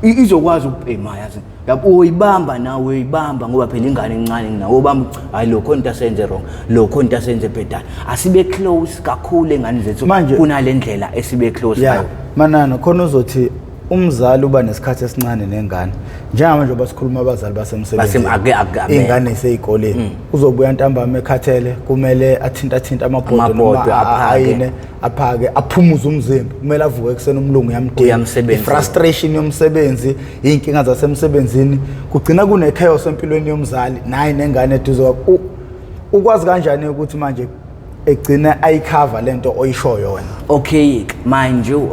Izokwazi ukubhema, yazi. Yabo, uyibamba nawe, uyibamba ngoba phela ingane encane nawe ubamba, hayi lokho into asenze wrong, lokho into asenze bhedana. Asibe close kakhulu engane zethu Manje kunale ndlela esibe close ngayo. Manana, khona uzothi umzali uba nesikhathi esincane nengane. Njengamanje ngoba sikhuluma abazali basemsebenzini. Ake- Ingane iseyikoleni. Uzobuya ntambama ekhathele, kumele athinta thinta amabhodwe noma Amabhodwe, aphake. ayine, aphake, aphumuze umzimba. Kumele avuke ekuseni, umlungu uyamdinga. Uyamsebenzisa. I-frustration yomsebenzi, iy'nkinga zasemsebenzini, kugcina kune chaos empilweni yomzali naye nengane eduze kwakhe. Ukwazi kanjani ukuthi manje egcina ayikhava lento oyishoyo wena? Okay, mind you,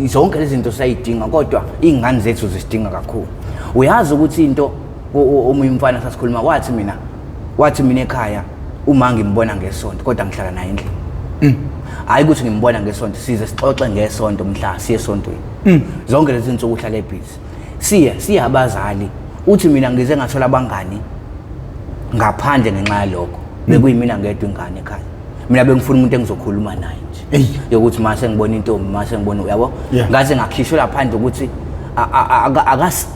zonke lezi zinto siyayidinga, kodwa iy'ngane zethu zisidinga kakhulu. Uyazi ukuthi into omunye umfana sasikhuluma wathi mina, wathi mina ekhaya uma ngimbona ngesonto kodwa ngihlala naye endlini. Hayi ukuthi ngimbona ngesonto, size sixoxe ngesonto mhla siye esontweni. Zonke lezi zinsuku uhlala ebhizi. Siye abazali, uthi mina ngize ngathola abangani ngaphandle ngenxa yalokho. Bekuyimina ngedwa ingane ekhaya. Mina bengifuna umuntu engizokhuluma naye nje. Eyi. Yokuthi mase ngibona intombi, mase ngibona uyabo. Yeah. Ngaze ngakhishwa phandle ukuthi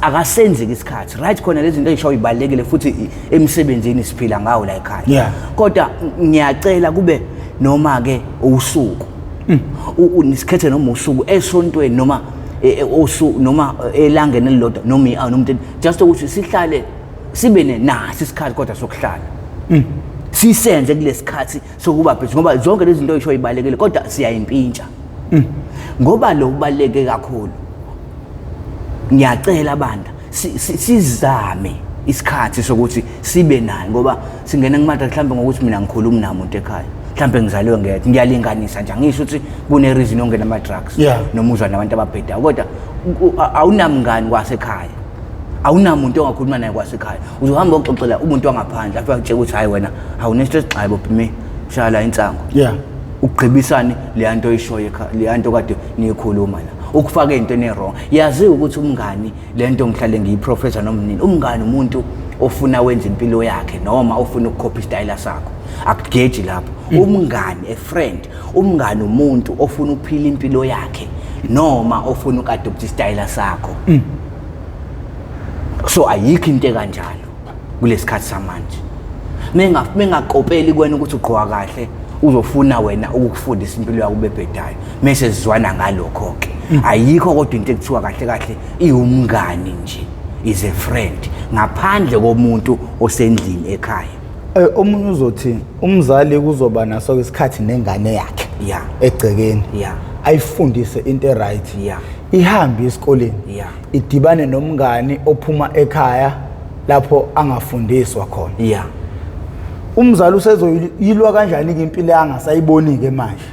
akasenzeki isikhathi. Right, khona lezi zinto ey'shoyo ibalulekile futhi emsebenzini siphila ngawo la ekhaya. Kodwa ngiyacela kube noma ke usuku. Nisikhethe noma usuku esontweni noma osu noma elangeni elilodwa noma i-hour noma just ukuthi sihlale sibe naso isikhathi kodwa sokuhlala. Sisenze kulesikhathi sokuba busy ngoba zonke lezi zinto oyisho ibalekile kodwa siyayimpintsha. Ngoba lo kubaluleke kakhulu. Ngiyacela bandla sizame isikhathi sokuthi sibe naye ngoba singena kumada mhlambe ngokuthi mina ngikhuluma namuntu ekhaya. Mhlambe ngizaliwe ngedwa, ngiyalinganisa nje, angisho ukuthi kune reason yongena ama drugs noma uzwa nabantu ababhedayo, kodwa awunamngani kwasekhaya, awunamuntu ongakhuluma naye kwasekhaya. Uzohamba uxoxela umuntu wangaphandle afike akutshela ukuthi hayi wena awunestress, xayi bobhimi shala insango. Ukugqibisane le nto oyishoyo ekhaya, le nto kade niyikhuluma la, ukufaka into ene wrong. Yazi ukuthi umngani, le nto ngihlale ngiyiprofessor noma nini, umngani umuntu ofuna wenza impilo yakhe noma ofuna ukukhopha isitayela sakho, akugeji lapho. Umngani, a friend, umngani umuntu ofuna ukuphila impilo yakhe noma ofuna ukuadopt isitayela sakho. So ayikho into ekanjalo kulesikhathi samanje. Mengakopeli kuwena ukuthi ugqoka kahle, uzofuna wena ukukufundisa impilo yakho bebhedayo, mase sizwana ngalokho ke. Ayikho kodwa into ekuthiwa kahle kahle iwumngani nje, is a friend, ngaphandle komuntu osendlini ekhaya. Omunye uzothi umzali kuzoba naso isikhathi nengane yakhe egcekeni, ayifundise into eright, ihambe esikoleni, idibane nomngani ophuma ekhaya lapho angafundiswa khona. Umzali usezoyilwa kanjani ke impilo angasayiboni ke manje?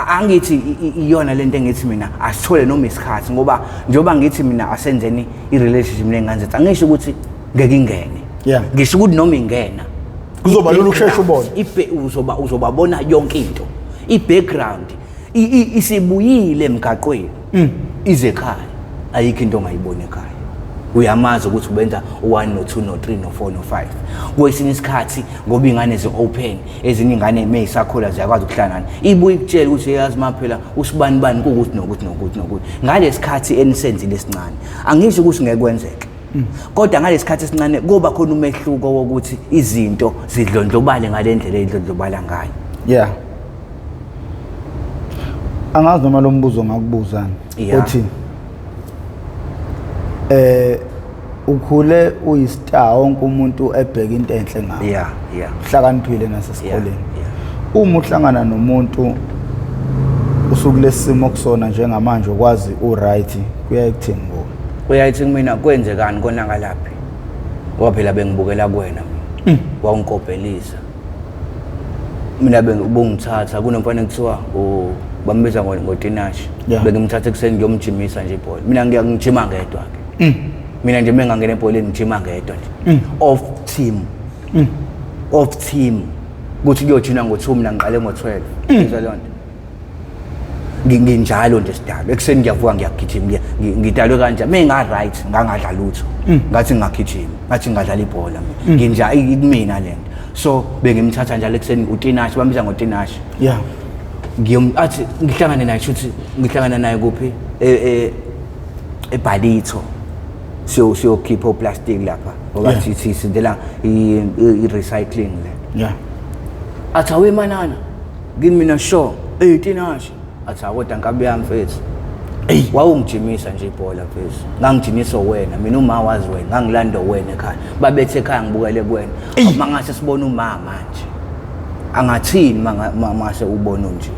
Angithi iyona lento engithi mina asithole noma isikhathi, ngoba njengoba ngithi mina asenzeni i-relationship nengane zethu, angisho ukuthi ngeke ingene. Ngisho ukuthi noma ingena kuzoba lula ukushesha ubone. Uzobabona yonke into, i-background isibuyile emgaqweni, ize ekhaya, ayikho into ongayibona ekhaya. Uyamazi ukuthi ubenza u1 no2 no3 no4 no5. Kwesinye isikhathi ngoba ingane zi-open, ezinye ingane meyisakhula ziyakwazi ukuhlala nani, ibuye ikutshele ukuthi yazi maphela usibani bani kukuthi nokuthi nokuthi nokuthi ngalesikhathi enisenzile esincane. Angisho ukuthi ngeke kwenzeke, kodwa ngalesikhathi esincane kuba khona umehluko wokuthi izinto zidlondlobale ngale ndlela ezidlondlobala ngayo. Angazi noma lo mbuzo ngakubuzana uthi ukhule uyistar, wonke umuntu ebheka into enhle ngawe. Uhlakaniphile nasesikoleni. Uma uhlangana nomuntu usukulesimo kusona njengamanje ukwazi uright, kuyaye kuthini kuwe? Kuyayithi kumina kwenzekani, konakalaphi? Ngoba phela bengibukela kuwena mina. Wawungikopelisa. Mina bengithatha kunomfana ekuthiwa bambiza ngoTinashi. Bengimthatha ekuseni ngiyomjimisa nje ibhola. Mina ngiyangijima ngedwa ke. Mina nje mengangena ebholeni ngijima ngedwa nje. Off team. Off team. Kuthi kuyojina ngo2 mina ngiqale ngo12. Ngizwa leyo nto. Nginjalo nje sidalo. Ekuseni ngiyavuka ngiyagijima, ngidalwe kanje. Menga right ngangadla lutho. Ngathi ngingagijima, ngathi ngingadlala ibhola mina. Nginja kumina lento. So bengimthatha njalo ekuseni uTinashi, bambiza ngoTinashi. Athi ngihlangane naye, shuthi ngihlangana naye kuphi? eBalitho. Siyokhipha uplastic lapha ngoba sithi sindela i-recycling le. Athi awe manana kimi mina sure, Tinashi. Athi kodwa nkabi yami mfethu. Wawungijimisa nje ibhola mfethu. Ngangijimisa wena, mina uma wazi wena, ngangilanda wena ekhaya. Babethe ekhaya ngibukele kuwena. Mangase sibone uma manje. Angathini mangase ubone nje.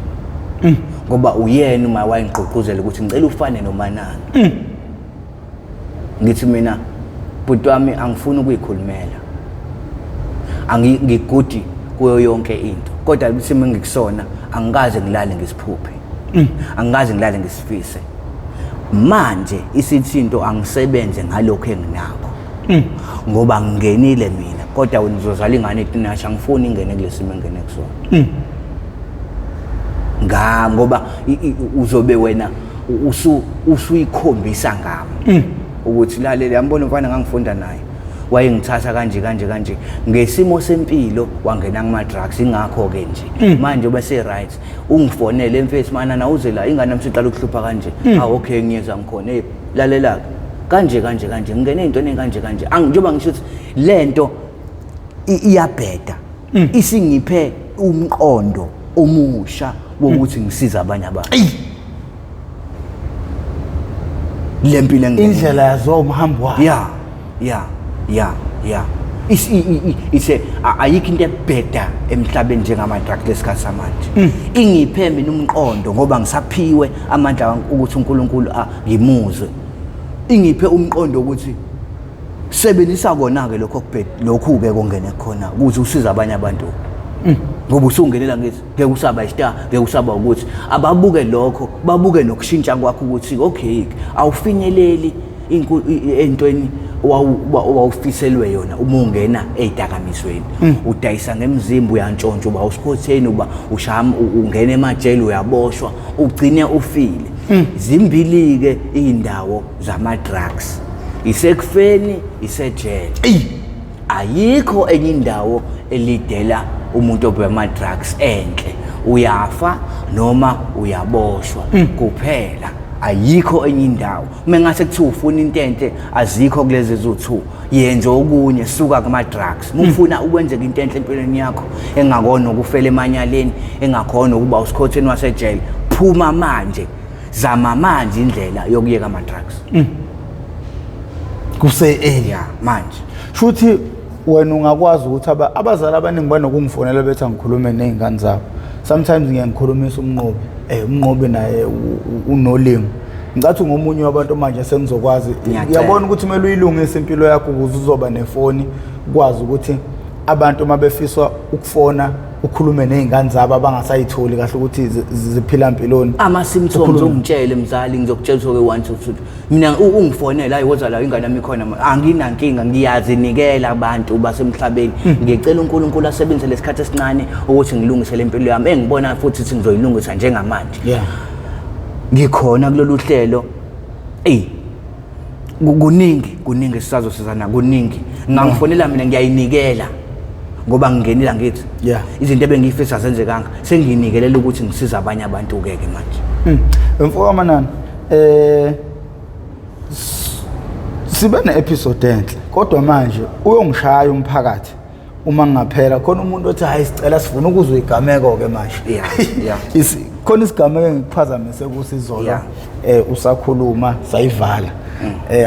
Ngoba uyena uma wayengigqugquzela ukuthi ngicela ufane noManana. Ngithi mina bhuti wami angifuni ukuyikhulumela. Angigudi kuyo yonke into. Kodwa isimo engikusona angikaze ngilale ngisiphuphe. Angikaze ngilale ngisifise. Manje isithi into angisebenze ngalokho enginakho. Ngoba ngingenile mina, kodwa wena uzozala ingane eTinashe, angifuni ingene kulesimo engene kusona. Ngoba uzobe wena usuyikhombisa ngami ukuthi lalela, yambona umfana ngangifunda naye. Wayengithatha kanje kanje kanje ngesimo sempilo, wangena kuma drugs, ingakho ke nje manje bese right ungifonele mfethu, mana na uze la, ingane yami siqala ukuhlupha kanje. Ah, okay, ngiyeza, ngikhona. Hey, lalela kanje kanje kanje, ngingene ey'ntweni kanje kanje. Njengoba ngisho ukuthi lento iyabheda, isingiphe umqondo omusha wokuthi ngisize abanye abantu. Le mpilo engingene Indlela yaziwa umhambi wayo. Ya. Ise ayikho into ebheda emhlabeni njengama-drug lesikhathi samanje. Ingiphe mina umqondo ngoba ngisaphiwe amandla ukuthi uNkulunkulu ngimuzwe. Ingiphe umqondo ukuthi sebenzisa kona-ke lokho okubheda, lokhu-ke kongene khona ukuze usize abanye abantu, ngoba usungenela ngithi ngeke usaba i-star, ngeke usaba ukuthi ababuke lokho, babuke nokushintsha kwakho ukuthi okay, awufinyeleli entweni owawufiselwe yona. Uma ungena ey'dakamizweni, udayisa ngemzimba, uyantshontsha, uba usikhotheni, uba ushaya, ungena emajele, uyaboshwa, ugcine ufile. Zimbili-ke iy'ndawo zama-drugs, isekufeni, isejele. Ayikho enye indawo elidela umuntu obhema ama-drugs enhle. Uyafa noma uyaboshwa kuphela, ayikho enye indawo. Uma ngase kuthiwa ufuna into enhle, azikho kulezi ziwu-two. Yenze okunye, suka kuma-drugs. Uma ufuna ukwenzeka into enhle empilweni yakho, engakhona ukufela emanyaleni, engakhona ukuba usikhotheni wasejele, phuma manje, zama manje indlela yokuyeka ama-drugs. Kuse early. Ya, manje. Shuthi wena ungakwazi ukuthi abazali abaningi banokungifonela bethi angikhulume ney'ngane zabo. Sometimes ngiye ngikhulumisa uMnqobi, uMnqobi naye unolingo. Ngicathi ungomunye wabantu manje sengizokwazi. Ngiyacela. Uyabona ukuthi kumele uyilungise impilo yakho ukuze uzoba nefoni, ukwazi ukuthi abantu uma befiswa ukufona ukhulume ney'ngane zabo abangasayitholi kahle ukuthi ziphila mpiloni. Ama-symptoms. Ukhulume. Ungitshele mzali, ngizokutshela ukuthi okay, one two two, mina ungifonele, hayi, woza la, ingane yami ikhona. Anginankinga, ngiyazinikela abantu basemhlabeni. Ngicela uNkulunkulu asebenzise lesikhathi esincane ukuthi ngilungise le mpilo yami engibona futhi ukuthi ngizoyilungisa njengamanje. Ngikhona kulolu hlelo. Eyi, kuningi, kuningi sisazosizana, kuningi. Ngangifonela mina, ngiyayinikela ngoba ngingenile ngithi izinto ebengiyifisa zenzekanga, senginikelela ukuthi ngisize abanye abantu-ke ke manje. Mfoka Manana, sibe ne-episode enhle, kodwa manje uyongishaya umphakathi uma ngingaphela khona umuntu othi hayi, sicela, sifuna ukuzwa igameko-ke manje. Khona isigameko engikuphazamise kusizolo usakhuluma sayivala.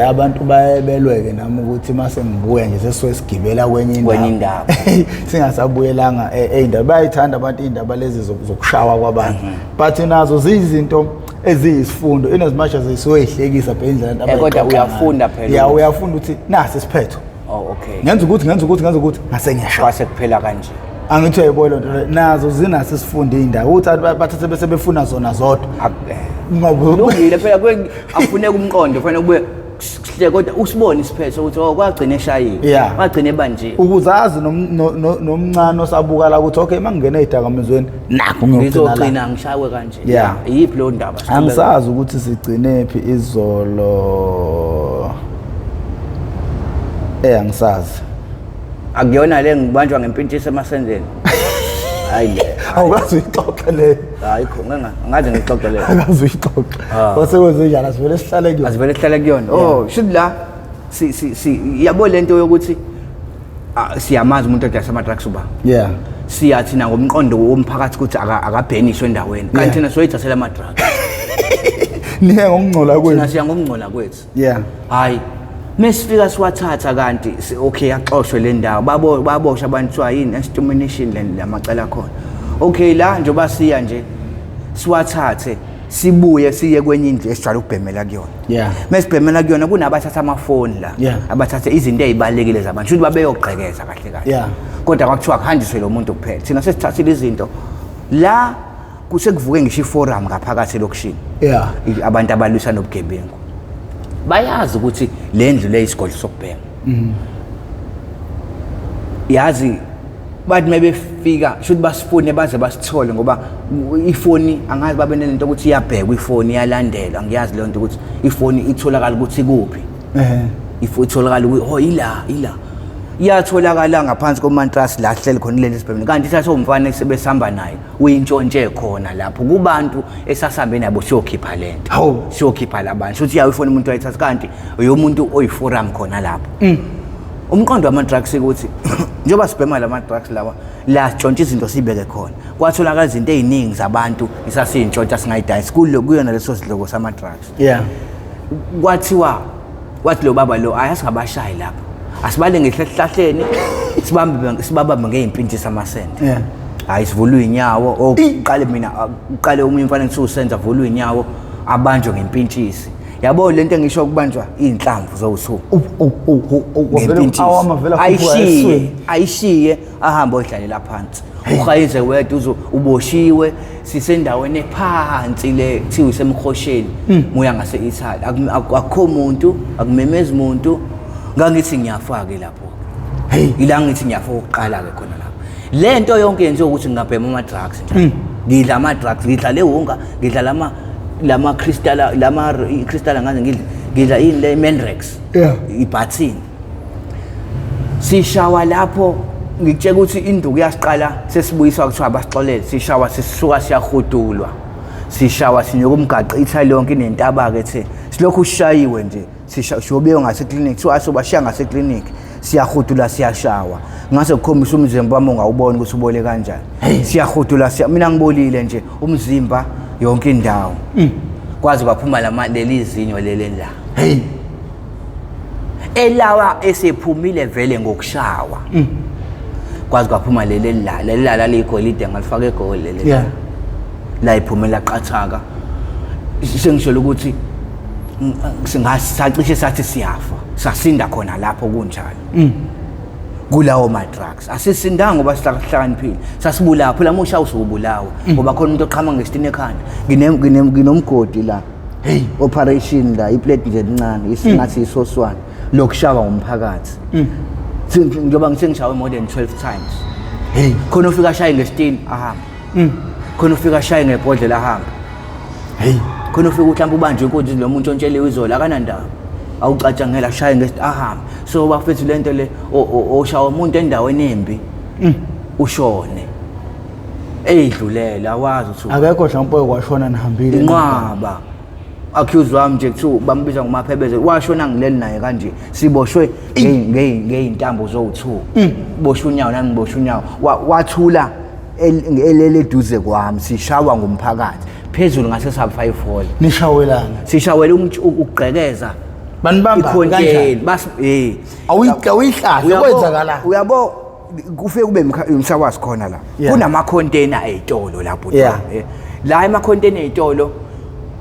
Abantu bayebelweke nami ukuthi mase ngibuya nje sesisuke sigibela kwenye Kwenye indawo, indawo. Singasabuyelanga ey'ndaba. Bayayithanda abantu iy'ndaba lezi zokushawa kwabantu, but nazo ziyizinto eziyisifundo in as much as zisuke yihlekisa phela indlela abantu Kodwa abayixoxa uyafunda ngayo. phela Ya, ukuthi- uyafunda ukuthi nasi isiphetho. Oh, okay. Ngenza ukuthi, ngenza ukuthi, ngenza ukuthi, ngase ngiyashaya. Kwase kuphela kanje. Angithi uyayibona lento leyo, nazo zinaso isifundo iy'ndawo ukuthi abantu bathathe bese befuna zona zodwa. Lungile phela, akufuneka umqondo, kufanele kube kuhle, kodwa usibone isiphetho ukuthi oh, kwagcina eshayile, kwagcina ebanjiwe. Ukuze azi nomncane osabuka la ukuthi okay, uma ngingena ey'dakamizweni nakho ngiyogcina la. Ngizogcina ngishawe kanje. Iyiphi leyo ndaba? Angisazi ukuthi sigcine phi izolo. Angisazi. Akuyona le ngibanjwa ngempintshisi emasendeni? Hayi le. Awukazi uyixoxe leyo. Hayi kho, angaze ngixoxe leyo. Akazi uyixoxe. Kwase kwenze njani? Asivele sihlale kuyona. Asivele sihlale kuyona. Oh, shuthi la si si si yabo lento yokuthi siyamazi umuntu odayisa ama-drugs uba. Siya thina ngomqondo womphakathi ukuthi akabheniswe endaweni. Kanti thina soyithathela ama-drugs. Niye ngokungcola kwethu. Thina siya ngokungcola kwethu. Hayi. Mesifika siwathatha kanti okay, yaxoshwe le ndawo, baboshwa abantu, kuthiwa yini, extermination le lamacala khona. Okay, la njengoba siya nje siwathathe sibuye siye kwenye indlu esijwayele ukubhemela kuyona. Mesibhemela kuyona kunabathatha amafoni la, abathathe izinto ezibalekile zabantu, shuthi babeyogqekeza kahle kahle. Kodwa kwakuthiwa kuhanjiswe lo muntu kuphela. Thina sesithathile izinto la, kusekuvuke ngisho iforum ngaphakathi elokishini. Abantu abalwisa nobugebengu bayazi ukuthi le ndlu le isigodlo sokubhema. Yazi bathi mebefika shuthi basifune baze basithole, ngoba ifoni angazi babe nento ukuthi iyabhekwa ifoni, iyalandelwa. Ngiyazi leyo nto ukuthi ifoni itholakala ukuthi ikuphi. If itholakala oh ila ila iyatholakala ngaphansi komantrasi la hleli khona leli sibhemini, kanti ithathwe umfana esebesihamba naye, uyintshontshe khona lapho kubantu esasambe nabo siyokhipha lento. Hawu. Siyokhipha labantu, shuthi yayo ifoni umuntu wayithatha, kanti uyomuntu oyiforum khona lapho. Umqondo wama-drugs ukuthi njengoba sibhema lama-drugs lawa la, sitshontsha izinto siyibeke khona, kwatholakala izinto ey'ningi zabantu isasiyintshontsha singayidayisi kuyona leso sidloko sama-drugs. Kwathiwa, wathi lo baba lo, ayi, asingabashayi lapho, asibale ngehlahleni, sibambe, sibabambe ngey'mpintshi samasende. Hayi, sivulwe iy'nyawo, oqale mina, uqale omunye umfana kuthiwa usenza, avulwe iy'nyawo, abanjwe ngempintshisi, yabo lento engisho, kubanjwa iy'nhlamvu zowu-two ngempintshisi. Awama vele akhuphuka ayishiye esiswini. Ayishiye, ahambe oyidlalela phansi, uhayize wedwa, uze uboshiwe. Sisendaweni ephansi le kuthiwa isemkhosheni, muya ngase-Italy. Akukho muntu, akumemezi muntu. Ngangithi ngiyafa-ke lapho. Hey. Ila ngithi ngiyafa okokuqala-ke khona lapho. Le nto yonke yenziwa ukuthi ngingabhema ama-drugs nje, ngidla ama-drugs, ngidla le wunga, ngidla lama crystal, lama crystal, ngaze ngidla, ngidla yini le Mandrax, ibhathini. Sishawa lapho, ngikutshela ukuthi induku yasiqala sesibuyiswa, kuthiwa abasixolele. Sishawa, sisuka siyahudulwa, sishawa, sinyuka umgaqo, ithali yonke inentaba-ke the silokhu sishayiwe nje. Siyobekwa ngaseklinikhi, kuthiwa asobashiya ngaseklinikhi. Siyahudula, siyashawa, ngase kukhombisa umzimba wami, ungawubona ukuthi ubole kanjani. Siyahudula, mina ngibolile nje umzimba yonke indawo, kwaze kwaphuma leli zinyo leli la. Hey. Elawa esephumile vele ngokushawa, kwaze kwaphuma leli la, leli la laligolide, ngalifaka egoli leli. La iphumela qathaka. Sengisholo ukuthi singasacishe sathi siyafa, sasinda khona lapho kunjalo kulawo ma-drugs. Asisindanga ngoba sihlakaniphile, sasibulawa phela. Uma ushaya usubulawa, ngoba khona umuntu oqhamuka ngesitini ekhanda. Nginomgodi la, Hey. operation la, iplate nje encane, isingathi isoswane lokushawa ngumphakathi. Njengoba ngithe ngishawe more than 12 times. Hey. Khona ufika ashaye ngesitini ahambe, khona ufika ashaye ngebhodlela ahambe. Hey. Khona ufika mhlawumbe ubanjwe inkunzi, lo muntu ontsheliwe izolo akanandaba, awucatshangela, ashaye ngesitini ahambe. So bafethu, lento le oshawa umuntu endaweni embi, ushone eyidlulela, awazi ukuthi Akekho mhlawumbe okwashona nihambile? Inqwaba. Accused wami nje, kuthiwa bambiza ngomaphebeze, washona ngileli naye kanje, siboshwe ngey'ntambo zowu-two, boshwe unyawo, nami ngiboshwe unyawo. Wathula elele eduze kwami, sishawa ngumphakathi phezulu ngase sub 5 hall. Nishawelana? Sishawela ukugqekeza Banibamba ikhonteni. kanjani? Bas eh. Awuyihlahle? Kwenzakala? Uyabo, kufike kube umsakwazi khona la. Kunama-container ey'tolo lapho. La ema-container ey'tolo,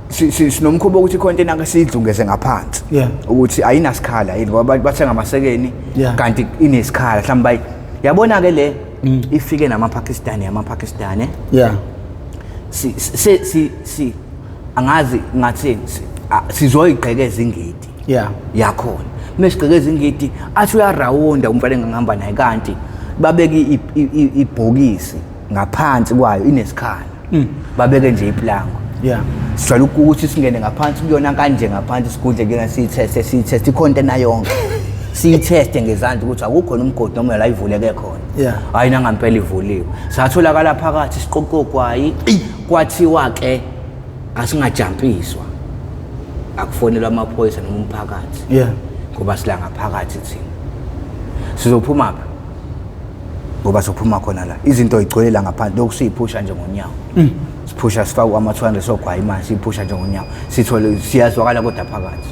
sinomkhuba ukuthi i-container ke siyidlungeze ngaphansi ukuthi ayinasikhala yini, ngoba abantu bathenga amasekeni kanti inesikhala mhlawumbe bayi yabona ke le ifike nama-Pakistani, ama-Pakistani. Si si si si angazi ngathini, sizoyigqekeza ingidi yakhona. Mesigqekeza ingidi, athi uyarawunda umfana engihamba naye, kanti babeke ibhokisi ngaphansi kwayo, inesikhala, babeke nje iplango. Sijwayele ukuthi singene ngaphansi kuyona kanje, ngaphansi sigudle kuyona, siyitheste, siyitheste icontainer yonke, siyitheste ngezandla ukuthi akukhona umgodi noma la ivuleke khona. Hayi, nangampela ivuliwe, satholakala phakathi siqoqogwayi. Kwathiwa ke asingajampiswa, akufonelwa amaphoyisa noma umphakathi ngoba sila ngaphakathi thina, sizophuma phi? Ngoba sophuma khona la, izinto igcwele la ngaphandle, lokhu siyiphusha nje ngonyawo, siphusha, sifake ama-200 sogwayi imali, siyiphusha nje ngonyawo, sithole siyazwakala, kodwa phakathi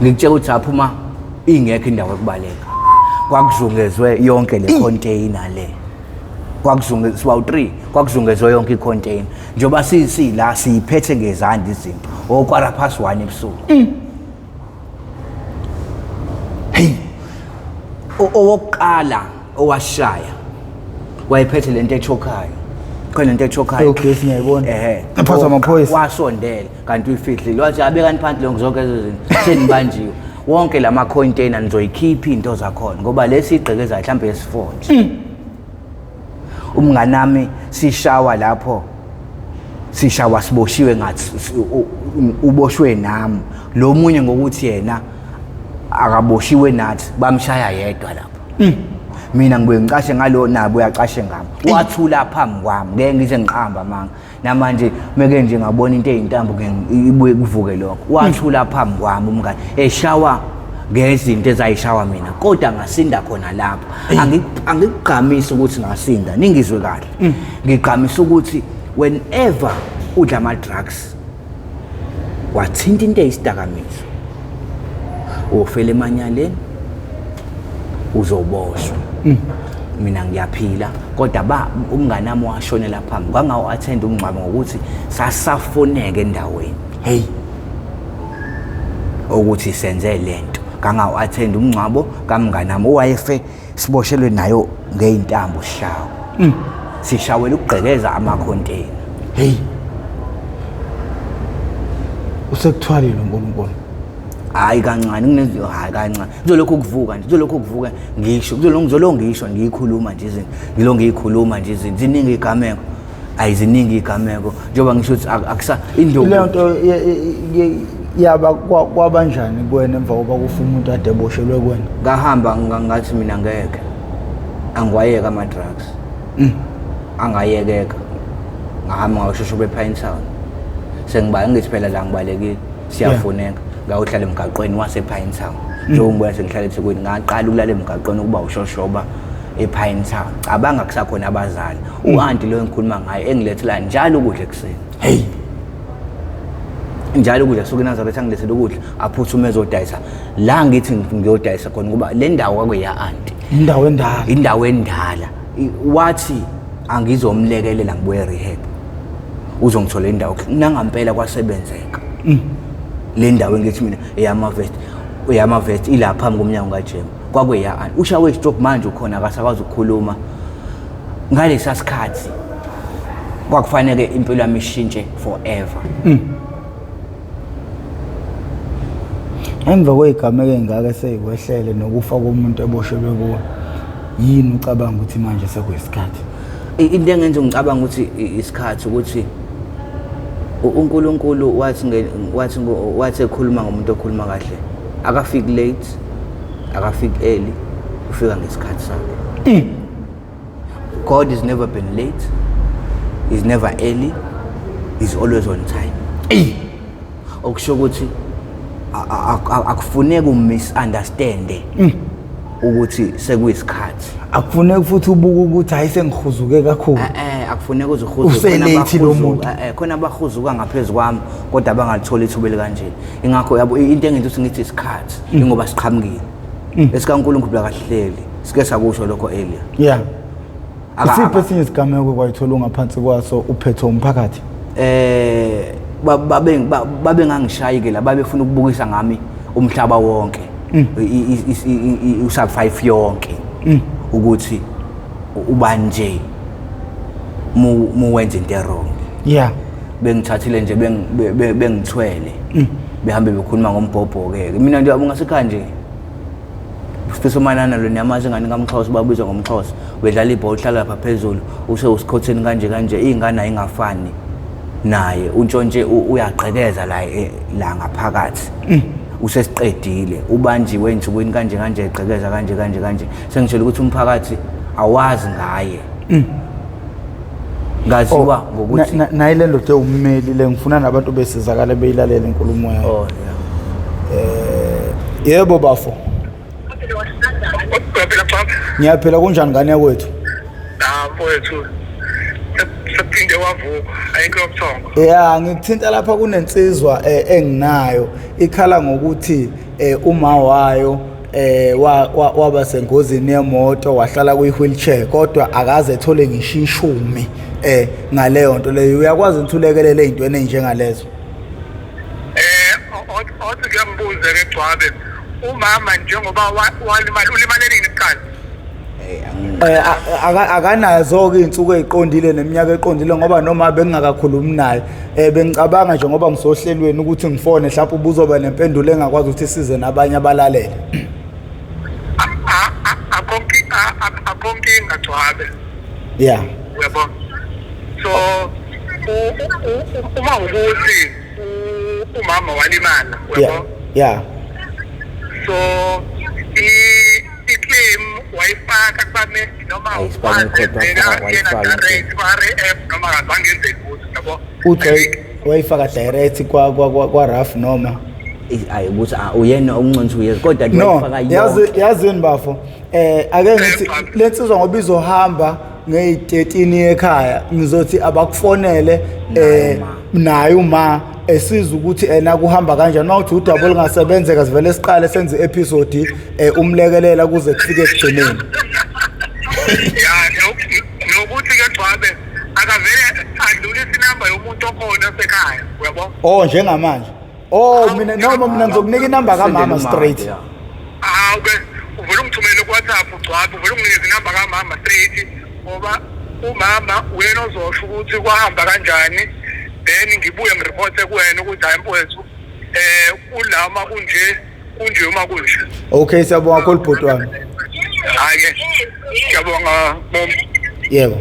ngikutshela ukuthi aphuma ingekho indawo yokubaleka, kwakuzungezwe yonke le container le, kwakuzungezwe sibawu 3, kwakuzungezwe yonke i-container njengoba sila siyiphethe ngezandla izinto, o1:15 ebusuku. Hey. Owokuqala owashaya wayephethe lento echokhayo, khona lento echokhayo. Eyogesi, ngiyayibona. Ehe. Ephathwa amaphoyisa. Wasondela kanti uyifihlile, wathi abekani phansi lonke zonke lezo zinto, senibanjiwe. Wonke lama container nizoyikhipha into zakhona, ngoba lesi igqekezayo mhlawumbe yesi-4 nje. Umnganami sishawa lapho, sishawa siboshiwe, ngathi uboshwe nami lo munye, ngokuthi yena Akaboshiwe nathi, bamshaya yedwa lapho. Mina ngibuye ngicashe ngalo, nabo uyacashe ngami. Wathula phambi kwami, ngeke ngize ngiqamba amanga. Namanje meke nje ngabona into eyintambo ke ibuye kuvuke lokho. Wathula phambi kwami umngane eshawa ngezinto ezayishawa mina, kodwa ngasinda khona lapho. Angikugqamisi ukuthi ngasinda, ningizwe kahle. Ngigqamisa ukuthi whenever udla ama drugs, wathinta into eyisidakamizwa, ufela emanyaleni, uzoboshwa. Mina ngiyaphila, kodwa ba umngane wami washonela phambi kwangawu attend umngcwabo ngokuthi sasafoneka endaweni. Hey, ukuthi senze lento, kangawu attend umngcwabo kamngane wami owayefe siboshelwe nayo ngeyintambo, sishawa sishawela ukugqekeza ama-container. Hey, usekuthwalile uNkulunkulu. Hayi kancane, kunezinto, hayi kancane, kuzolokhu kuvuka nje, kuzolokhu kuvuka, ngisho kuzolokhu ngizolokhu ngisho ngiyikhuluma nje izinto, ngilo ngiyikhuluma nje izinto, ziningi igameko, ayiziningi igameko, njengoba ngisho ukuthi akusa induku. Leyo nto yaba kwabanjani kuwena emva kokuba kufa umuntu ade eboshelwe kuwena? Ngahamba ngathi mina ngeke angiwayeka ama-drugs, angayekeka. Ngahamba ngayoshosha ube-Pinetown, sengiba ngithi phela la ngibalekile, siyafuneka. Ngayohlala emgaqweni wase-Pinetown, njengoba ngibona sengihlala eThekwini. Ngaqala ukulala emgaqweni ukuba ushoshoba e-Pinetown. Cabanga, kusakhona abazali, u-anti lo engikhuluma ngayo engilethela njalo ukudla ekuseni. Hey. Njalo ukudla suke eNazaretha, angilethele ukudla, aphuthume ezodayisa la ngithi ngiyodayisa khona, ngoba le ndawo kwakuya anti. Indawo endala. Indawo endala. Wathi angizomlekelela ngibuye rehab, uzongithola indawo. Nangampela kwasebenzeka. Le ndawo engithi mina eyamavest, eyamavest ila phambi komnyango kaJem, kwakuya anti. Ushawe stroke manje, ukhona akasakwazi ukukhuluma. Ngalesa sikhathi kwakufanele impilo yami ishintshe forever. Emva kwey'gameko ey'ngaka esey'kwehlele nokufa komuntu eboshelwe kuwe, yini ucabanga ukuthi manje sekuyisikhathi? Into engenza ngicabanga ukuthi isikhathi ukuthi uNkulunkulu wathi wathi ekhuluma ngomuntu okhuluma kahle, akafiki late, akafiki early, ufika ngesikhathi sakhe. God has never been late, he's never early, he's always on time. Okusho ukuthi akufuneki umisunderstand ukuthi sekuyisikhathi. Akufuneki futhi ubuke ukuthi hayi, sengihuzuke kakhulu. Akufuneki uze uhuzuke. Uselate lo muntu. Khona abahuzuka ngaphezu kwami, kodwa abangalitholi ithuba elikanje. Ingakho yabo into engenza ukuthi ngithi isikhathi, ingoba siqhamukile esikaNkulunkulu, akahleli, sike sakusho lokho earlier. Isiphi esinye isigameko kwayithola ungaphansi kwaso, uphethe umphakathi? Babe ngangishayi ke la, babefuna ukubukisa ngami umhlaba wonke, usub 5 yonke, ukuthi uba nje mu wenza into wrong. Bengithathile nje, bengithwele, behambe bekhuluma ngombhobho ke. Mina nje ungasekhaya nje, Sifiso Manana lo niyamazi, ingane kaMxhosa, babizwa ngomxhosa, bedlala ibhola, uhlala lapha phezulu, use usikhotheni kanje kanje, iy'ngane ayingafani naye, untshontshe, uyagqekeza la la ngaphakathi, usesiqedile, ubanjiwe ey'nsukwini kanje kanje, egqekeza kanje kanje kanje. Sengitshela ukuthi umphakathi awazi ngaye, ngaziwa ngokuthi Nayi le ndoda ewummeli le, ngifuna nabantu besizakale beyilalele inkulumo yayo. Oh yeah. Yebo bafo. Uyaphila baba? Ngiyaphila, kunjani ngane yakwethu? Ah mfowethu. Sekuphinde wavuka. Ayikho yobuthongo. Ya, ngikuthinta lapha kunensizwa enginayo, ikhala ngokuthi uma wayo waba sengozini yemoto, wahlala kwi-wheelchair, kodwa akaze ethole ngisho ishumi ngaleyo nto leyo. Uyakwazi ukuthi ulekelele ey'ntweni ey'njengalezo? Othi kuyangibuza ke Gcwabe. Umama njengoba walimala, ulimale nini kuqala? Akanazo-ke iy'nsuku ey'qondile neminyaka eqondile, ngoba noma bengingakakhulumi naye, bengicabanga nje ngoba ngisohlelweni ukuthi ngifone, mhlawumbe ubuzoba nempendulo engakwazi ukuthi isize nabanye abalalele. Akho nkinga Gcwabe. Uyabona? So uma ukuthi umama walimala, uyabo? So i-claim wayifaka kubameli noma Ayisifaka ikhodi, wazenzela wayifaka, yena wayifaka direct kwa-RAF noma akazange enze lutho, yabo. Uthi wayifaka direct kwa RAF noma Ayi, ukuthi uyena umnconsi uyeza, kodwa no wayifaka yazi yonke. Yazini bafo, ake ngithi lensizwa ngoba izohamba ngeyi-13 ekhaya, ngizothi abakufonele naye uma esiza ukuthi ena kuhamba kanjani. Uma uthi udaba olungasebenzeka, sivele siqale senze i-episode umlekelela kuze kufike ekugcineni. Ya, nokuthi-ke Gcwabe akavele adlulise inamba yomuntu okhona osekhaya, uyabo. Oh, njengamanje, oh, mina noma mina ngizokunika inamba kamama Sendele straight. umama, Hawu ke, uvele ungithumele ku-WhatsApp uGcwabe, uvele unginikeze inamba kamama straight, ngoba umama uyena ozosho ukuthi kwahamba kanjani, then ngibuye ngiripothe kuwena ukuthi hayi mfowethu, kulama kunje kunje uma kunje. Okay, siyabonga kakhulu bhuti wami. Hhayi-ke, ngiyabonga mom. Yebo,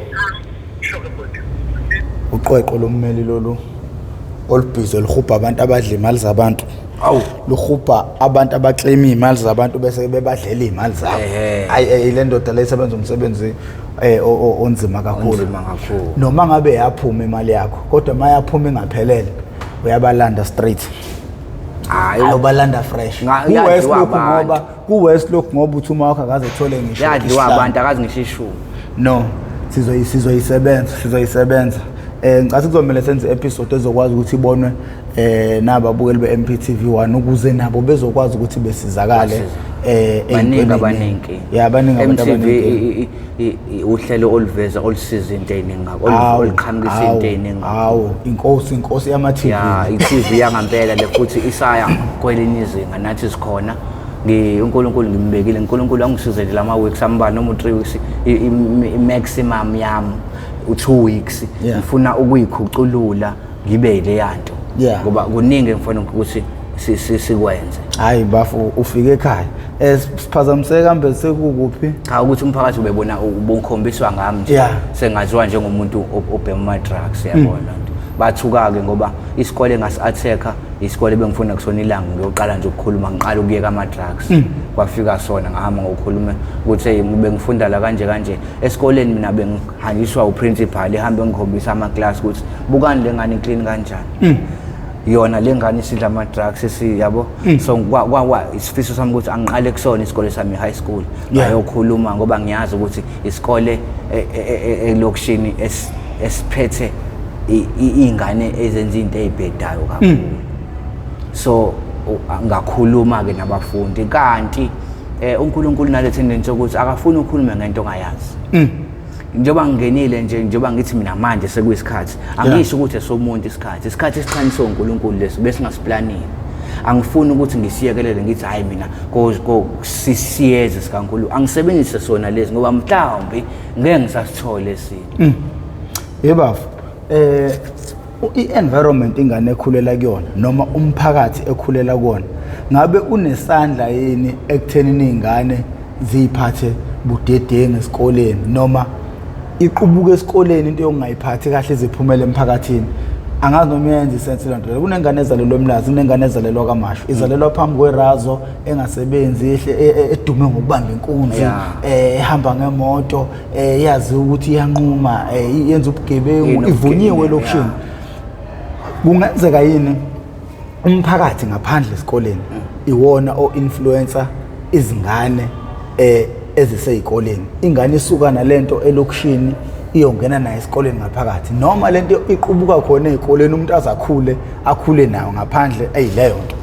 uqweqwe lommeli lolu olubhizi olihubha abantu abadla imali zabantu. Awu. Luhubha abantu abaclaim iy'mali zabantu bese bebadlela iy'mali zabo. Ayi, le ndoda le isebenza umsebenzi onzima kakhulu. Onzima kakhulu. Noma ngabe yaphuma imali yakho, kodwa uma yaphuma ingaphelele, uyabalanda straight. Hayi. Ayobalanda fresh. Yadliwa Ku-worse lokhu abantu. ngoba ku-worse lokhu ngoba uthi uma wakho akaze ethole ngisho Yadliwa isihlanu. abantu, akazi ngisho ishumi. No, sizoyisebenza, sizoyisebenza. Ngicathi kuzomela senze episode ezokwazi ukuthi ibonwe nababukeli be-MPTV 1 ukuze nabo bezokwazi ukuthi besizakale. Basiza. Baningi Ey'ntweni abanenkinga. ey'ningi. Ya, baningi abantu MTV abanenkinga. uhlelo oluveza olusiza into ey'ningi kakhulu, Awu, oluqhamukisa awu, into ey'ningi kakhulu. Awu, inkosi yama-TV. Ya, i-TV yangampela le, futhi isaya kwelinye izinga. Nathi sikhona. uNkulunkulu ngimbekile, uNkulunkulu angisizele lama weeks ambalwa noma u-3 weeks, i-maximum yami u-2 weeks. Ngifuna ukuyikhuculula ngibe leya nto ngoba kuningi engifuna ukuthi sikwenze. Hayi bafu, ufike ekhaya, siphazamiseke kambe sekukuphi? Cha, ukuthi umphakathi ubebona ubukhombiswa ngami nje sengaziwa njengomuntu obhema ama-drugs, yabona nto. Bathuka-ke ngoba isikole ngasi-attack-a, isikole bengifunda kusona ilanga ngiyoqala nje ukukhuluma, ngiqala ukuyeka ama-drugs. Kwafika sona, ngahamba ngokukhuluma ukuthi hey, bengifunda la kanje kanje esikoleni. Mina bengihanjiswa uprincipal, ehambe ngikhombisa amaklasi ukuthi bukani le ngane iclean kanjani, yona le ngane isidla ama-drugs yabo. So isifiso sami ukuthi angiqale kusona isikole sami, i-high school, ngayokhuluma ngoba ngiyazi ukuthi isikole elokishini esiphethe iy'ngane ezenza into ey'bhedayo kakhulu. So ngakhuluma-ke nabafundi, kanti uNkulunkulu nale tendency yokuthi akafuni ukhulume ngento ongayazi. Njengoba ngingenile nje, njengoba ngithi mina manje sekuyisikhathi, angisho ukuthi esomuntu isikhathi, isikhathi esiqhaniswe uNkulunkulu leso besingasiplanile. Angifuni ukuthi ngisiyekelele ngithi hayi mina ko sisiyeze sikaNkulunkulu, angisebenzise sona lezi ngoba mhlawumbi ngeke ngisasithole esinye. Yebafo, i-environment ingane ekhulela kuyona noma umphakathi ekhulela kuwona, ngabe unesandla yini ekuthenini iy'ngane ziyiphathe budedengu esikoleni, noma iqubuka esikoleni into yokungayiphathi kahle iziphumele emphakathini? Angazi noma iyayenza isense loo nto leyo. Kunengane ezalelwe eMlazi, kunengane ezalelwa KwaMashu, izalelwa phambi kwerazo engasebenzi, edume ngokubamba inkunzi, ehamba ngemoto, yazi ukuthi iyanquma, yenza ubugebengu, Inobugebengu, ivunyiwe elokishini. Kungenzeka yini umphakathi ngaphandle esikoleni iwona o-influencer izingane eziseyikoleni? Ingane isuka nalento elokishini iyongena nayo esikoleni ngaphakathi, noma lento iqubuka khona ey'koleni, umuntu azakhule akhule nayo ngaphandle eyileyo nto?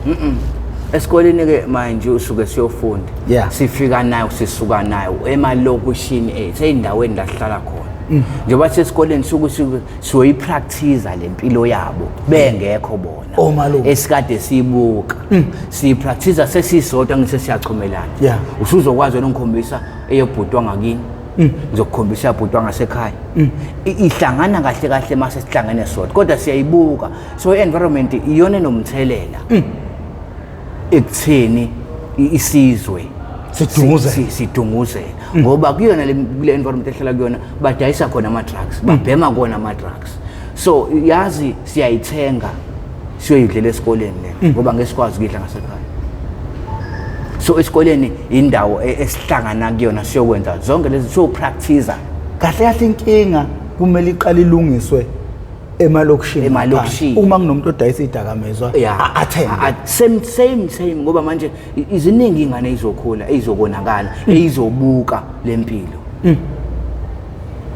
Esikoleni ke manje usuke siyofunda. Sifika nayo, sisuka nayo emalokishini ethu, ey'ndaweni la sihlala khona. Njengoba sesikoleni suke siyoyipractice le mpilo yabo bengekho bona. Omalume. Esikade siyibuka, siyipractice sesisodwa, ngithi siyachumelana. Usuzokwazi wena ungikhombisa eyebhuti wangakini, ngizokukhombisa yabhuti wangasekhaya. Ihlangana kahle kahle mase sihlangene sodwa, kodwa siyayibuka. So i-environment iyona enomthelela ekutheni isizwe Sidunguzele. Sidunguzele, ngoba kuyona kule environment ehlala kuyona badayisa khona ama-drugs, babhema khona ama-drugs. So yazi siyayithenga siyoyidlela esikoleni le ngoba ngeke sikwazi ukuyidla ngasekhaya. So esikoleni indawo esihlangana kuyona siyokwenza zonke lezi, siyopractice. Kahle kahle inkinga kumele iqale ilungiswe emalokishini. Emalokishini. Uma kunomuntu odayisa idakamizwa, attend. Same same same, ngoba manje iziningi ingane ezizokhula, ezizokonakala, ezizobuka lempilo.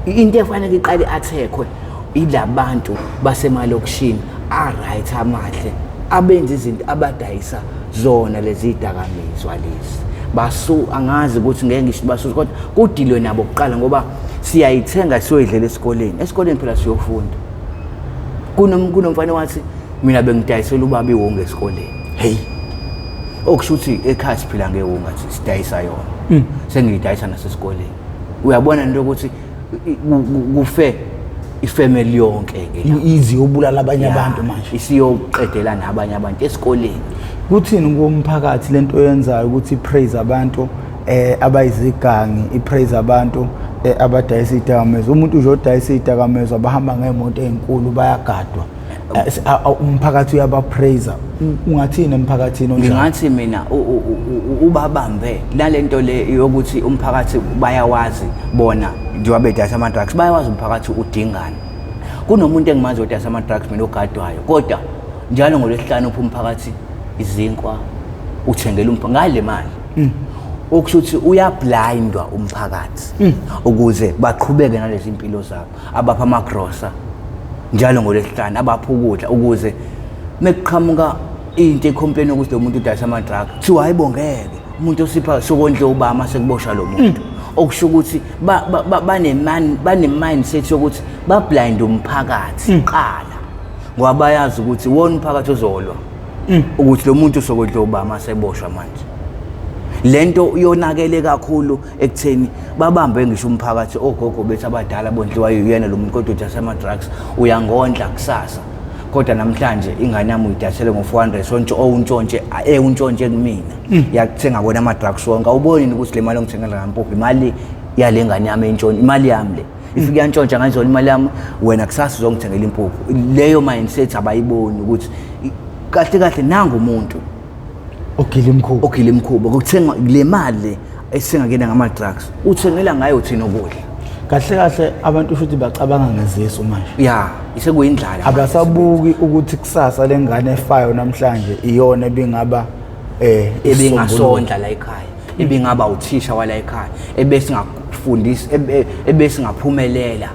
Into efanele iqale athekwe ilabantu basemalokishini a-right, amahle, abenza izinto, abadayisa zona lezi dakamizwa lezi, basu angazi ukuthi ngeke ngisho basuze, kodwa kudilwe nabo kuqala, ngoba siyayithenga siyoyidlela esikoleni. Esikoleni phela siyofunda. Kunomfana wathi, "Mina bengidayisela ubaba iwunga esikoleni." Hey. Okusho ukuthi ekhaya siphila ngewunga, sidayisa yona, sengiyidayisa nasesikoleni. Uyabona into yokuthi kufe ifamily yonke ke la. Iziyobulala abanye abantu manje. Isiyoqedela nabanye abantu esikoleni. Kuthini komphakathi lento oyenzayo, ukuthi praise abantu abayizigangi, ipraise abantu abadayisa idakamizwa? Umuntu nje odayisa idakamizwa, bahamba ngemoto ezinkulu, bayagadwa. Umphakathi uyabapraise. Ungathini emphakathini onjalo? Ngingathi mina ubabambe nalento le yokuthi umphakathi bayawazi bona, njengoba bedayisa ama-drugs, bayawazi umphakathi udingani. Kunomuntu engimazi odayisa ama-drugs mina, ogadwayo, kodwa njalo ngolwesihlanu upha umphakathi izinkwa, uthengela umphakathi ngale mali. Okusho ukuthi uyablindwa umphakathi ukuze baqhubeke nalezi mpilo zabo. Abapha amagrosa njalo ngolwesihlanu, abapha ukudla, ukuze mekuqhamuka into ecomplain ukuthi lo muntu udayisa ama-drug, kuthiwa, "Hayi bo, ngeke, umuntu osipha sokondle ubama sekuboshwa lo muntu." Okusho ukuthi bane-mindset yokuthi bablind umphakathi qala, ngoba bayazi ukuthi wona umphakathi uzolwa ukuthi lo muntu usokondle ubama seboshwa. Manje lento yonakele kakhulu ekutheni babambe ngisho umphakathi, ogogo bethu abadala bondliwa yena lo muntu, kodwa udayisa ama-drugs. Uyangondla kusasa, kodwa namhlanje ingane yami uyidayisele ngo-400, sontsho owuntshontshe, ewuntshontshe kumina, yakuthenga kona ama-drugs wonke. Awuboni ukuthi le mali ongithengela ngampuphu, imali yale ngane yami entshontshe, imali yami le ifike yantshontsha ngayizona imali yami, wena kusasa uzongithengela impuphu? Leyo mindset abayiboni ukuthi kahle kahle nangu umuntu ogila imkhuba, ogila imkhuba, ukuthenga le mali le esithenga kuyena ngama-drugs, uthengela ngayo thina ukudla. Kahle kahle abantu futhi bacabanga ngezisu manje. Ya, isekuyindlala. Abasabuki ukuthi kusasa lengane efayo namhlanje iyona ebingaba ebingasondla la ekhaya, ebingaba uthisha wala ekhaya, ebesingafundisa, ebesingaphumelela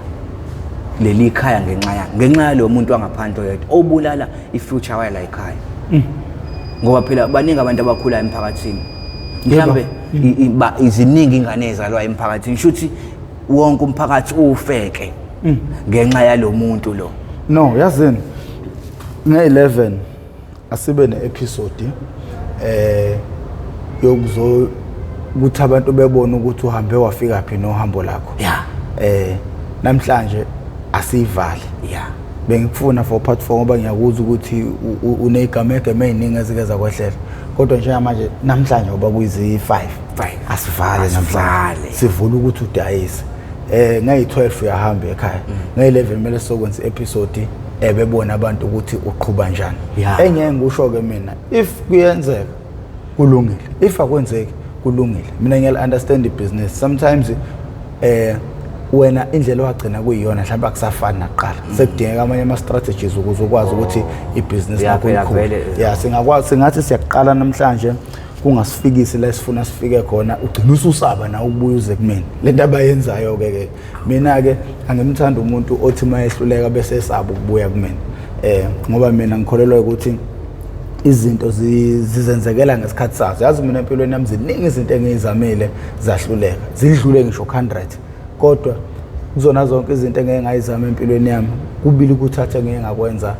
leli khaya ngenxa yakhe, ngenxa yalo muntu wangaphandle oyedwa obulala ifuture wala ekhaya. Ngoba phela baningi abantu abakhulayo emphakathini, mhlambe iziningi ingane ezalwa emphakathini, shuthi wonke umphakathi ufeke ngenxa yalo muntu lo. No, yazini, nge-11 asibe ne-episode yokuzo ukuthi abantu bebone ukuthi uhambe wafika phi nohambo lakho. Namhlanje asiyivale. Bengikufuna for part 4 ngoba ngiyakuzwa ukuthi unezigameko eziningi ezike zakwehlela, kodwa njengamanje namhlanje ngoba kuyizi 5, Five. asivale namhlanje. Asivale. Sivula ukuthi udayise ngeyi-12 uyahamba ekhaya, ngeyi-11 kumele sokwenza i-episode ebebona abantu ukuthi uqhuba njani. Engeke ngikusho-ke mina, if kuyenzeka kulungile, if akwenzeki kulungile. Mina ngiyali-understand ibhizinisi. Sometimes wena indlela owagcina kuyiyona mhlawumbe akusafani nakuqala, sekudingeka amanye ama-strategies ukuze ukwazi ukuthi ibhizinisi Ya, lakho phela likhule. vele. Ya, singakwazi singathi siyaqala namhlanje kungasifikisi la esifuna sifike khona, ugcina ususaba na ukubuya uze kumina. Lento abayenzayo ke ke mina ke angimthanda umuntu othi mayehluleka bese esaba ukubuya kumina, ngoba mina ngikholelwa ukuthi izinto zizenzekela ngesikhathi sazo. Yazi, mina empilweni yami ziningi izinto engiyizamile zahluleka, zidlule ngisho 100, kodwa kuzona zonke izinto engeke ngayizama empilweni yami, kubili kuthatha engeke ngakwenza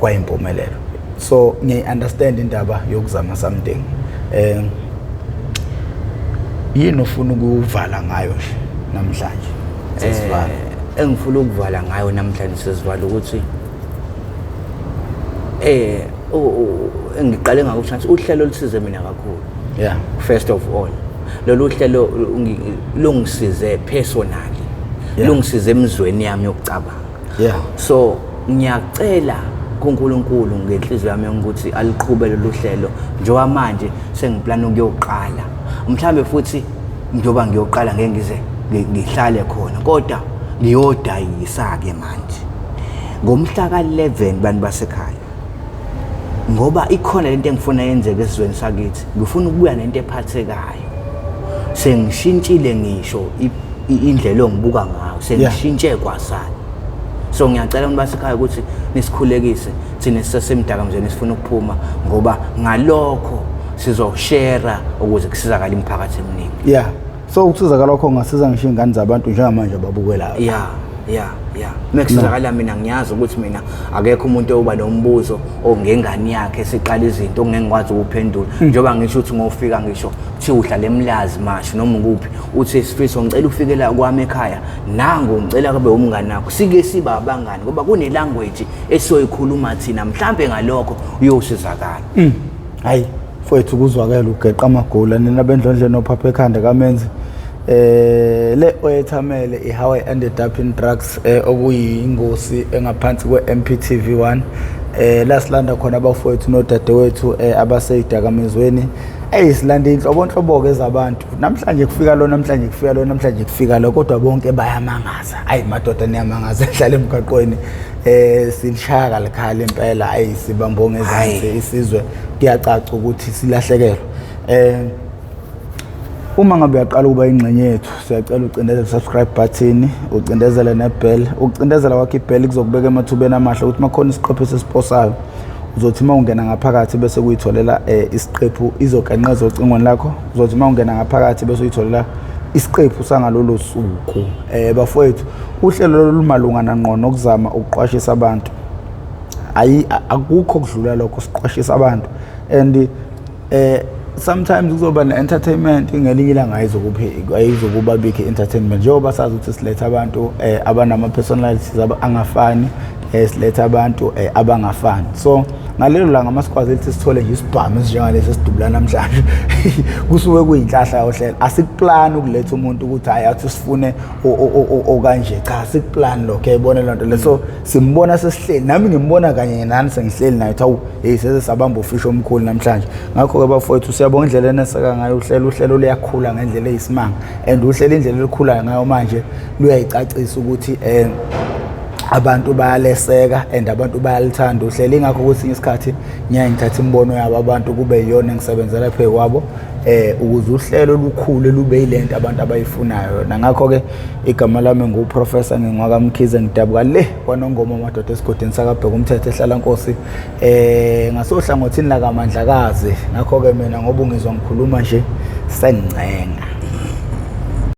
kwayimpumelelo. So ngiyayi-understand indaba yokuzama something. Yini ofuna ukuvala ngayo nje namhlanje sesivala? Engifuna ukuvala ngayo namhlanje sesivala ukuthi engiqale ngakusho ngathi uhlelo lusize mina kakhulu. First of all, lolu hlelo lungisize personally, lungisize emzweni yami yokucabanga. So ngiyacela kuNkulunkulu ngenhliziyo yami yonke ukuthi aliqhube lolu hlelo njengoba manje sengiplana ukuyoqala. Mhlambe futhi njengoba ngiyoqala ngeke ngize ngihlale khona kodwa ngiyodayisa-ke manje ngomhla ka-11 bantu basekhaya ngoba ikhona lento engifuna yenzeke esizweni sakithi ngifuna ukubuya nento ephathekayo sengishintshile ngisho indlela ongibuka ngayo sengishintshe kwasani so ngiyacela abantu basekhaya ukuthi nisikhulekise thina sisesemdakamizweni sifuna ukuphuma ngoba ngalokho sizoshera ukuze kusizakale imiphakathi eminingi. Yeah, so ukusizakala kwakho kungasiza ngisho iy'ngane zabantu njengamanje ababukelayo. Ya ya ya, mekusizakala mina ngiyazi ukuthi mina akekho umuntu oba nombuzo ongengane yakhe siqala izinto ongeke ngikwazi ukuphendula. Njengoba ngisho ukuthi ngofika ngisho kuthiwa uhlala eMlazi masho noma ukuphi, uthi Sifiso ngicela ufike la kwami ekhaya, nangu ngicela kube umngani wakho, sike siba abangani ngoba kune language esiyoyikhuluma thina, mhlambe ngalokho uyosizakala. Hayi mfowethu, kuzwakela ugeqa amagula nina bendlondle nophapha ekhanda kamenzi. Le oyethamele i-How I Ended Up in Drugs, okuyingosi engaphansi kwe-MPTV 1, la silanda khona abafowethu nodadewethu abaseyidakamizweni. Eyi, silanda inhlobonhlobo-ke zabantu. Namhlanje kufika lo, namhlanje kufika lo, namhlanje kufika lo, kodwa bonke bayamangaza. Ayi madoda, niyamangaza ehlala emgaqweni. Silishaya kalikhala impela. Ayi, sibambonge ezansi isizwe, kuyacaca ukuthi silahlekelwe. Uma ngabe uyaqala ukuba ingxenye yethu, siyacela ucindezele subscribe button, ucindezele nebell. Ukucindezela kwakho ibell kuzokubeka emathubeni amahle ukuthi makhona isiqephu esisiposayo, uzothi uma ungena ngaphakathi bese kuyitholela isiqephu, izogenqeza ocingweni lakho. Uzothi uma ungena ngaphakathi bese uyitholela isiqephu sangalolo suku. Bafowethu, uhlelo lolumalungana ngqo nokuzama ukuqwashisa abantu. Ayi, akukho kudlula lokho, siqwashisa abantu and sometimes kuzoba ne-entertainment, ngelinye ilanga ayizokuba bikho i-entertainment, njengoba sazi ukuthi siletha abantu abanama-personalities angafani, siletha abantu abangafani. So ngalelo langa masikwazi ukuthi sithole nje isibhamu esinjengalesi esidubula namhlanje, kusuke kuyinhlahla yohlelo. Asikuplani ukuletha umuntu ukuthi hayi, athi sifune okanje. Cha, asikuplani lokho, uyayibona loo nto le. So simbona sesihleli, nami ngimbona kanye nani, sengihleli naye, hawu hey, seze sabamba ufisho omkhulu namhlanje. Ngakho-ke bafowethu, siyabonga indlela eneseka ngayo uhlelo. Uhlelo luyakhula ngendlela eyisimanga and uhlelo indlela elikhulayo ngayo manje luyayicacisa ukuthi abantu bayaleseka and abantu bayalithanda uhlelo. Ingakho kwesinye isikhathi ngiyaye ngithathe imibono yabo abantu kube yiyona engisebenzela phezu kwabo ukuze uhlelo lukhule lube yilento abantu abayifunayo. Nangakho-ke igama lami nguProfessor ngingwakaMkhize, ngidabuka le kwaNongoma madoda, esigodini sakaBheka umthetho ehlala nkosi ngasohlangothini lakaMandlakazi. Ngakho-ke mina ngoba ungizwa ngikhuluma nje, sengincenga.